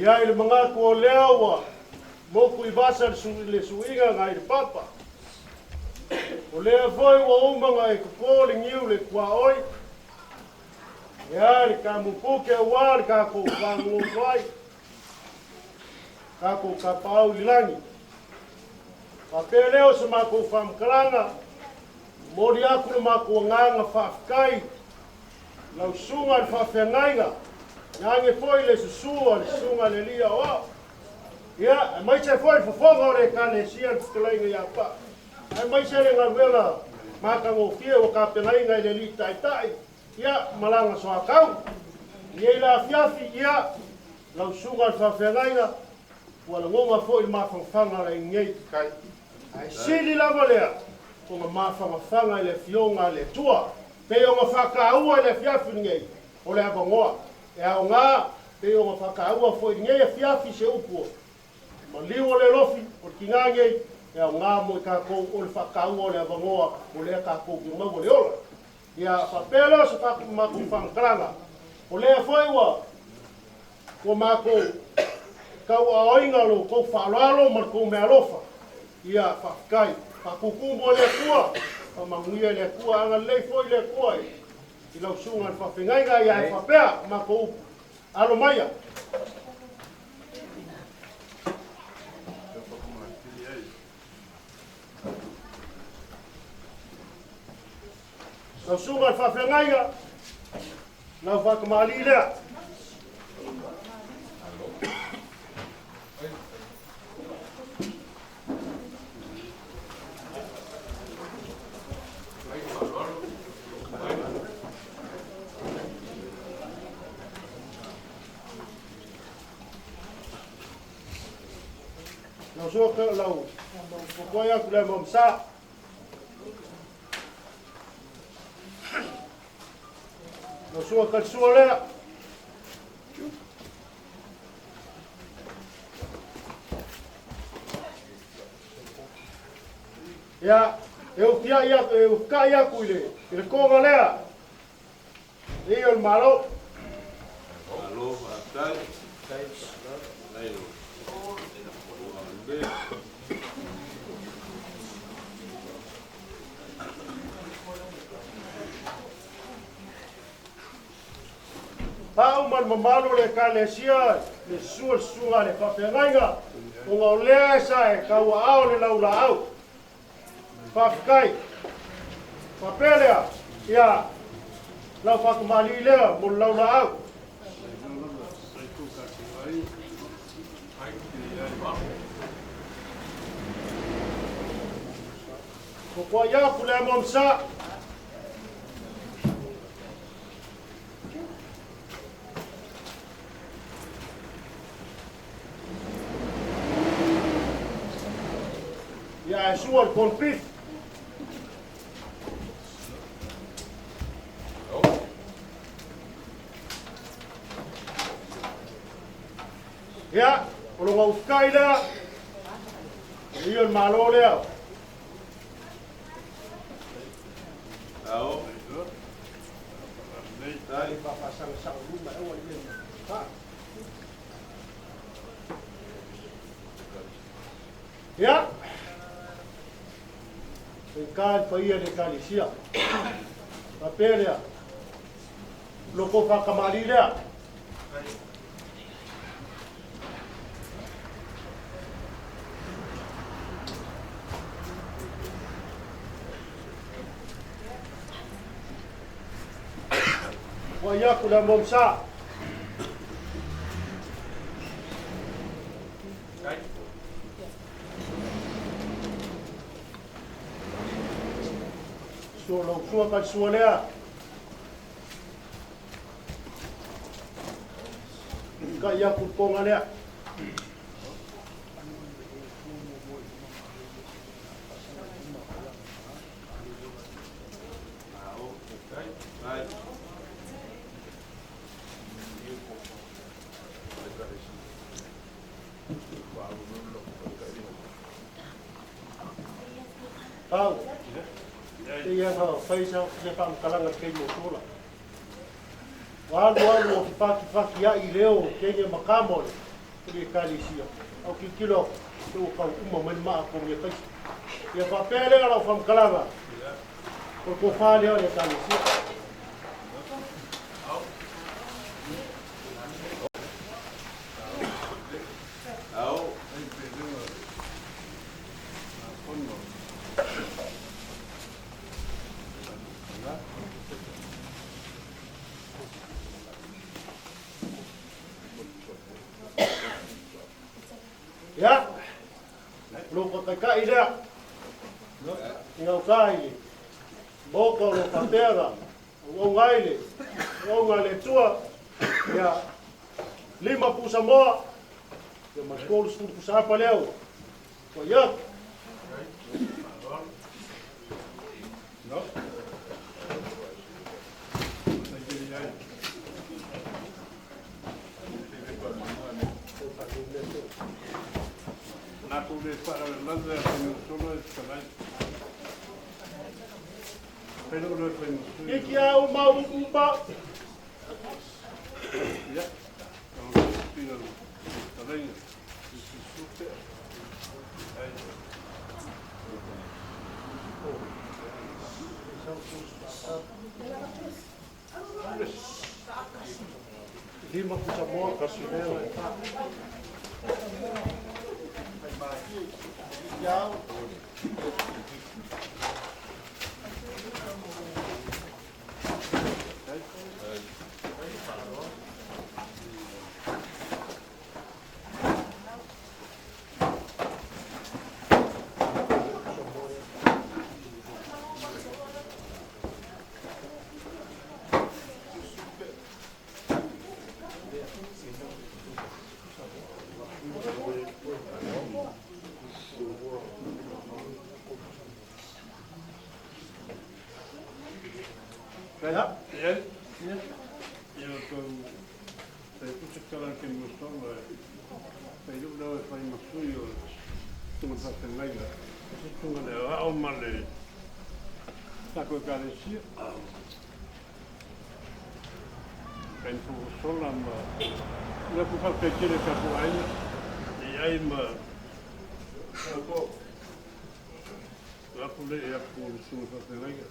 Ia i le mangaku o lea ua moku i vasa le suiga ngai le papa. O lea foi ua uma ngai kupo le ngiu le kua oi. Ia le kamupuke ua le kākou fāgoloto ai, kākou kapaau i le lagi. Faapea lea o se matou faamatalaga, momoli atu le matou agaga faafetai i lau susuga i le faafeagaiga, tainane foi le susu a le susuga i le Alii Aoao, ia, aemaise foi le fofoga o le Ekalesia le fetalaiga ia Paa, aemaise le galuega matagofie ua tapenaina e le Alii Taitai, ia, ma lana soatau. I lenei la afiafi, ia, lau susuga i le faafeagaiga, ua lagona foi le mafanafana o le aiga nei. Ae sili lava lea ona mafanafana i le Afioga a le Atua, pei ona faataua i le afiafi lenei, o le avanoa e aoga, pei ona faataua foi i lenei afiafi se upu maliu o le alofi o le tina nei, e aoga mo i tatou o le faataua o le avanoa o lea tatou te maua le ola. Ia faapea lea o se matou faamatalaga, o lea foi ua ua matou tauaaoina lo outou faaaloalo ma le tou meaalofa. Ia faafetai, faatūtū mo le Atua, faamanuia e le Atua, agalelei foi le Atua i lau susuga i le faafeagaiga, ia e faapea matou upu, alo maia. Lau susuga i le faafeagaiga, lau faatamalii lea. Lau susuga lau kokoe atu le mamsa. Lau susuga Kalisua lea. Ia, e ufiai atu, e ufikai atu i le toga lea. E o le Malo. Malo, faafetai. Pau ma le mamalu o le Ekalesia, le susu o le susuga a le faafeagaiga, ona o lea sa e tauaao le laulaau. Faafetai. Faapea lea, ia, lau faatamalii lea mo le laulaau. Kokoa iaku le amomsa. Ia e sua le corned beef. Ia, o loga ufukai lea, ia o le Malo lea. Ao. Ia, e ka le paia le Ekalesia. Faapea lea, loko whakamali lea. Ua iaku le momsa. Sua lau sua ka sua lea. Ka iaku ponga lea. Pau, te ia ha whaisa se whaamkalanga te mo tola. Walu alu o whaki whaki a i leo te makama o le Ekalesia. Au ki kilo te o kau uma mai maa ko nge kaisa. Ia whapea lea lau whaamkalanga. Ko ko wha lea o le Ekalesia. Ia, o lou taitai lea, i gauta i le Maota o lo o faapea ona auauna ai le auauna a le Atua, ia, 5 pusamoa, ia ma le 30 pusa apa lea ua i atu. Matou le faalavelave a Faigasolo e fetalai. Fai lou loe Faigasui. Iki au mau uma. Ia, o le pila o fetalaiga. Ai. 5 pusamoa, kasi lea. Ia, ia, ia tou fai pusa tala ke mo solo e fai lu leo e fai masui o tunga whawhengainga. Se tunga le ao ma le tako e kalesia. Kai sola ma le ku whawhai tele ka ku aina. I ai ma Lapu le e aku o le tunga whawhengainga.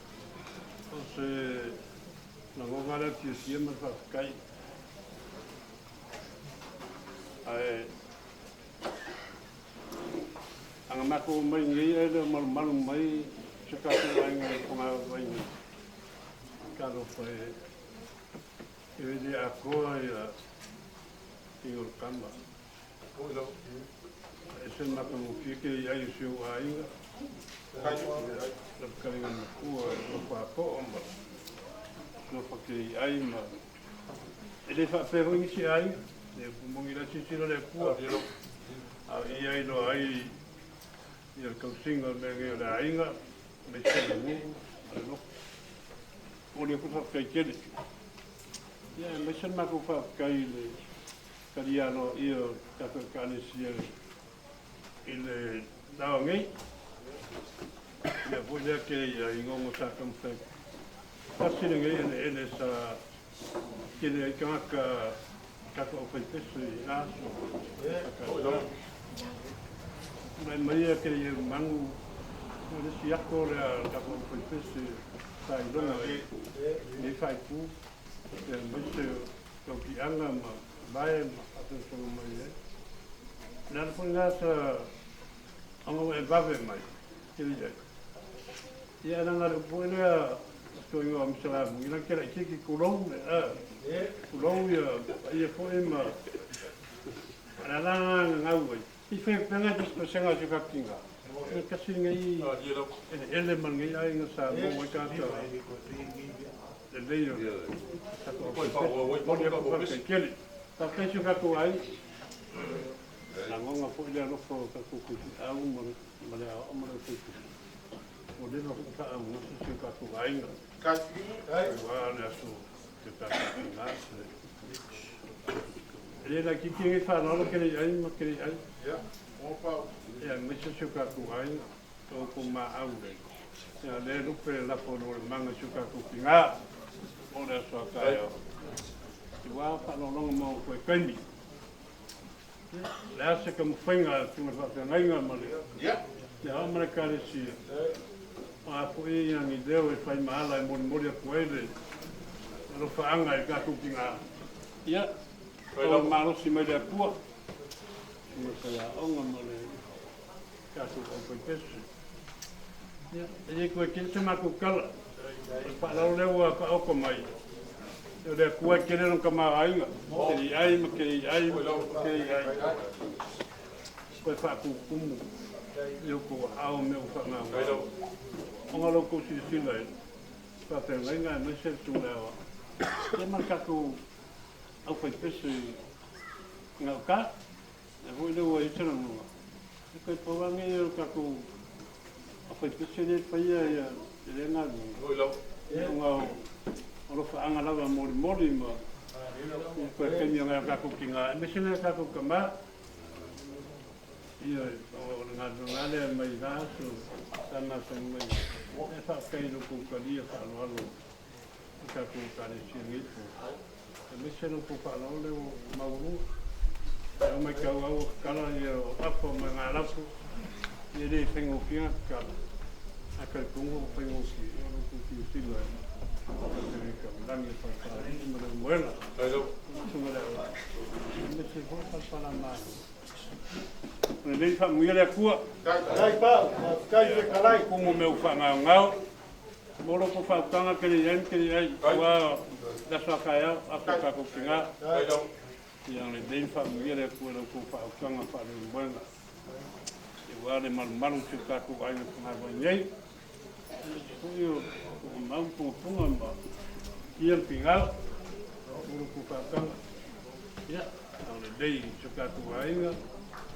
O se na ngonga lea tia sia ma whawhikai. Ae anga mako mai ngei e le malu malu mai se ka tu ai ngai ko ngā vai nei. Ka lo whai e le akoa ia i o kama. E se maka mo kike i ai si o ainga. La karinga na kua o wha po ma. No whake i ai ma. E le wha ngi si ai. Le pumongi la sisilo le kua. A i ai no ai i le kausinga me ngi o le ainga. Me se le ngu. A le loko. O le kusa kai kele. Ia, me se mako wha kai le karialo i o tako kalesia i le dawa ngei. Ia foi lea ke ia i ngongo sa kamwhai. Kasi le ngei ele ele sa kele ai kangaka kako o whai pesu i aso. Mai mai ke ia mangu o le si ako lea kako o whai pesu sa i longa i whai ku. Ia mai se kau ki anga ma bae ma whātau mai e. Nā le ngā sa anga e vave mai. Kiri ai. Ia nanga le upu lea to ingoa misalamu. Ina kera i kiki kulou le a. Kulou ia ia foe ma. Ana langa ngau ai. I whai penga tis pasenga se kakinga. E kasi ngai ele ele man ngai ai nga sa mo mai kata. Le leio. Kele. Ta kai ka ai. La ngonga fo ile lofo ka ku ku au ma ma le au ma le ku. O le no ka au mo se ka ku ai nga. Kai. Wa le aso te ta ka nga. Le la ki ki ngi fa no ke le ai ma ke le ai. Ia, o pau. Ia me se se ka ku ai to ku ma au le. Ia le lupe la fo no le manga se ka ku ki nga. O le aso ka ai. Ti wa fa no longa mo ko kaimi. Le ase ka mwhainga tunga whawhengainga ma le. Ia. Le ao mara kalesia. A po e ia ngi deo e whai mahala e mori mori a koe le. Alo whaanga e ka ki ngā. Ia. O malosi mai le apua. Tunga whai a onga ma le ka ku au whai pesu. Ia. E koe kere se mako kala. Whaalau leo a whaoko mai. O le kua kere no ka maaiga. Kere ai ma kere ai ma kere ai. Toe faakukumu i outou aao mea ua faagaogao. Ona o la outou silasila i faafeagaiga aemaise le Susuga ia Aoao, ia ma le tatou aufaipese i gauta. Lea foi lea ua i ai se lagona, e toe pau lava lenei o le tatou aufaipese lea e faia lea galuega, ona o alofaaga lava molimoli ma toe taimi o nai o tatou tina, aemaise nai o tatou tama. Ioe, o le galuega lava lea mai la aso sa masani mai ai. E faafetai i lo outou talia faaaloalo i tatou Ekalesia i lenei po, aemaise lo outou faaaloalo lea ua maualuga. Ae ua matau lava ua tatala afa ma galafu, e le faigofie ona tatala, ae talitonu ua faigofie o lo outou tilotilo i Fetalaiga i le Falepaaiga ma Leulumoega. Susuga i le Aoao, aemaise foi le Falepalamalo. O lenei faamanuia le Atua. Faafetai Pau, faafetai Fetalai. Kumu mea ua faagaogao. Mo lo outou faautaga ke le i ai ma ke le i ai, aua le aso a taeao, aso o tatou tina. Ia lenei faamanuia le Atua i la outou faautaga faaleulumoega. Aua le malumalu o si o tatou aiga pagavai nei. Aemaise foi o tuugamau ma pungapunga ma ia le pigao. Mo lo outou faautaga. Ia, aulelei i si o tatou aiga,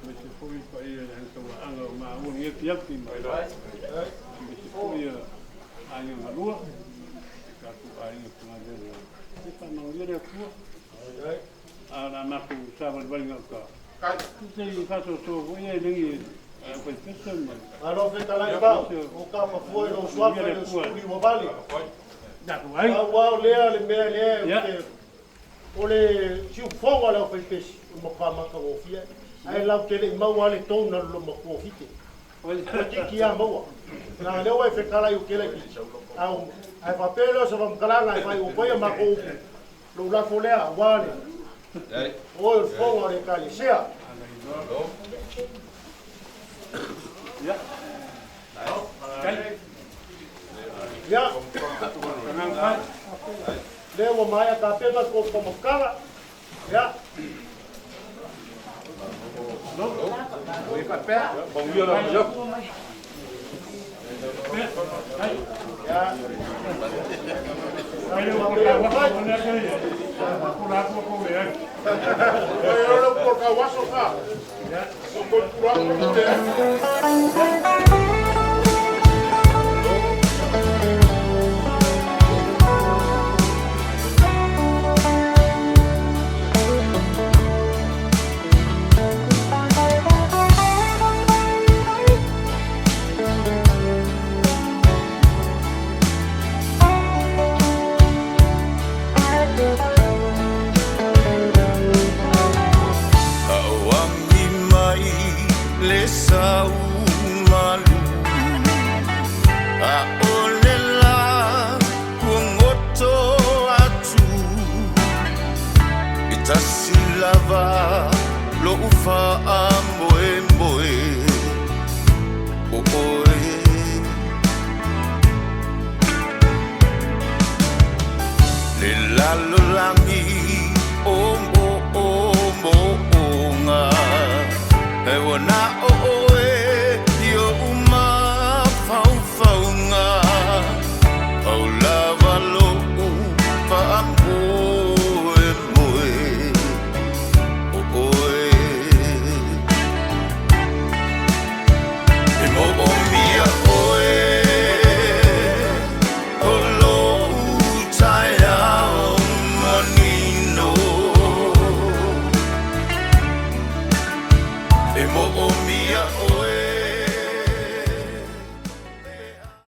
aemaise foi le paia i le Aiga Tauaana o maua i lenei afiafi, aemaise foi aiga galua, si o tatou aiga pagavelo. Ia faamanuia le Atua. A o le a matou savalivali gauta. Se i faasoasoa foi ia elegi a le aufaipese ma. Malo fetalai Pau, o ka mafua i lou suafa i le 18. Tatou aiga. Pau lava o lea le mea lea ou te O le siufofoga o le aufaipesi ua matua matagofie ae latou te le i maua lava le tone a le loomatua o Fite. Toeitiiti lava maua. Leaga lea ua e fetalai ou te laitiiti, ae faapea lea o se faamatalaga e faaiu atu ai a matou upu, lou lafo lea aua le oe o le fofoga o le Ekalesia. Ia, lea ua maea tapena le tou faamatala. Ia. Ia. Aoagi mai le sau malu ʻAʻole lā kuagoto atu E tasi lava loʻu faamoemoe ʻO ʻoe Le lalolagi.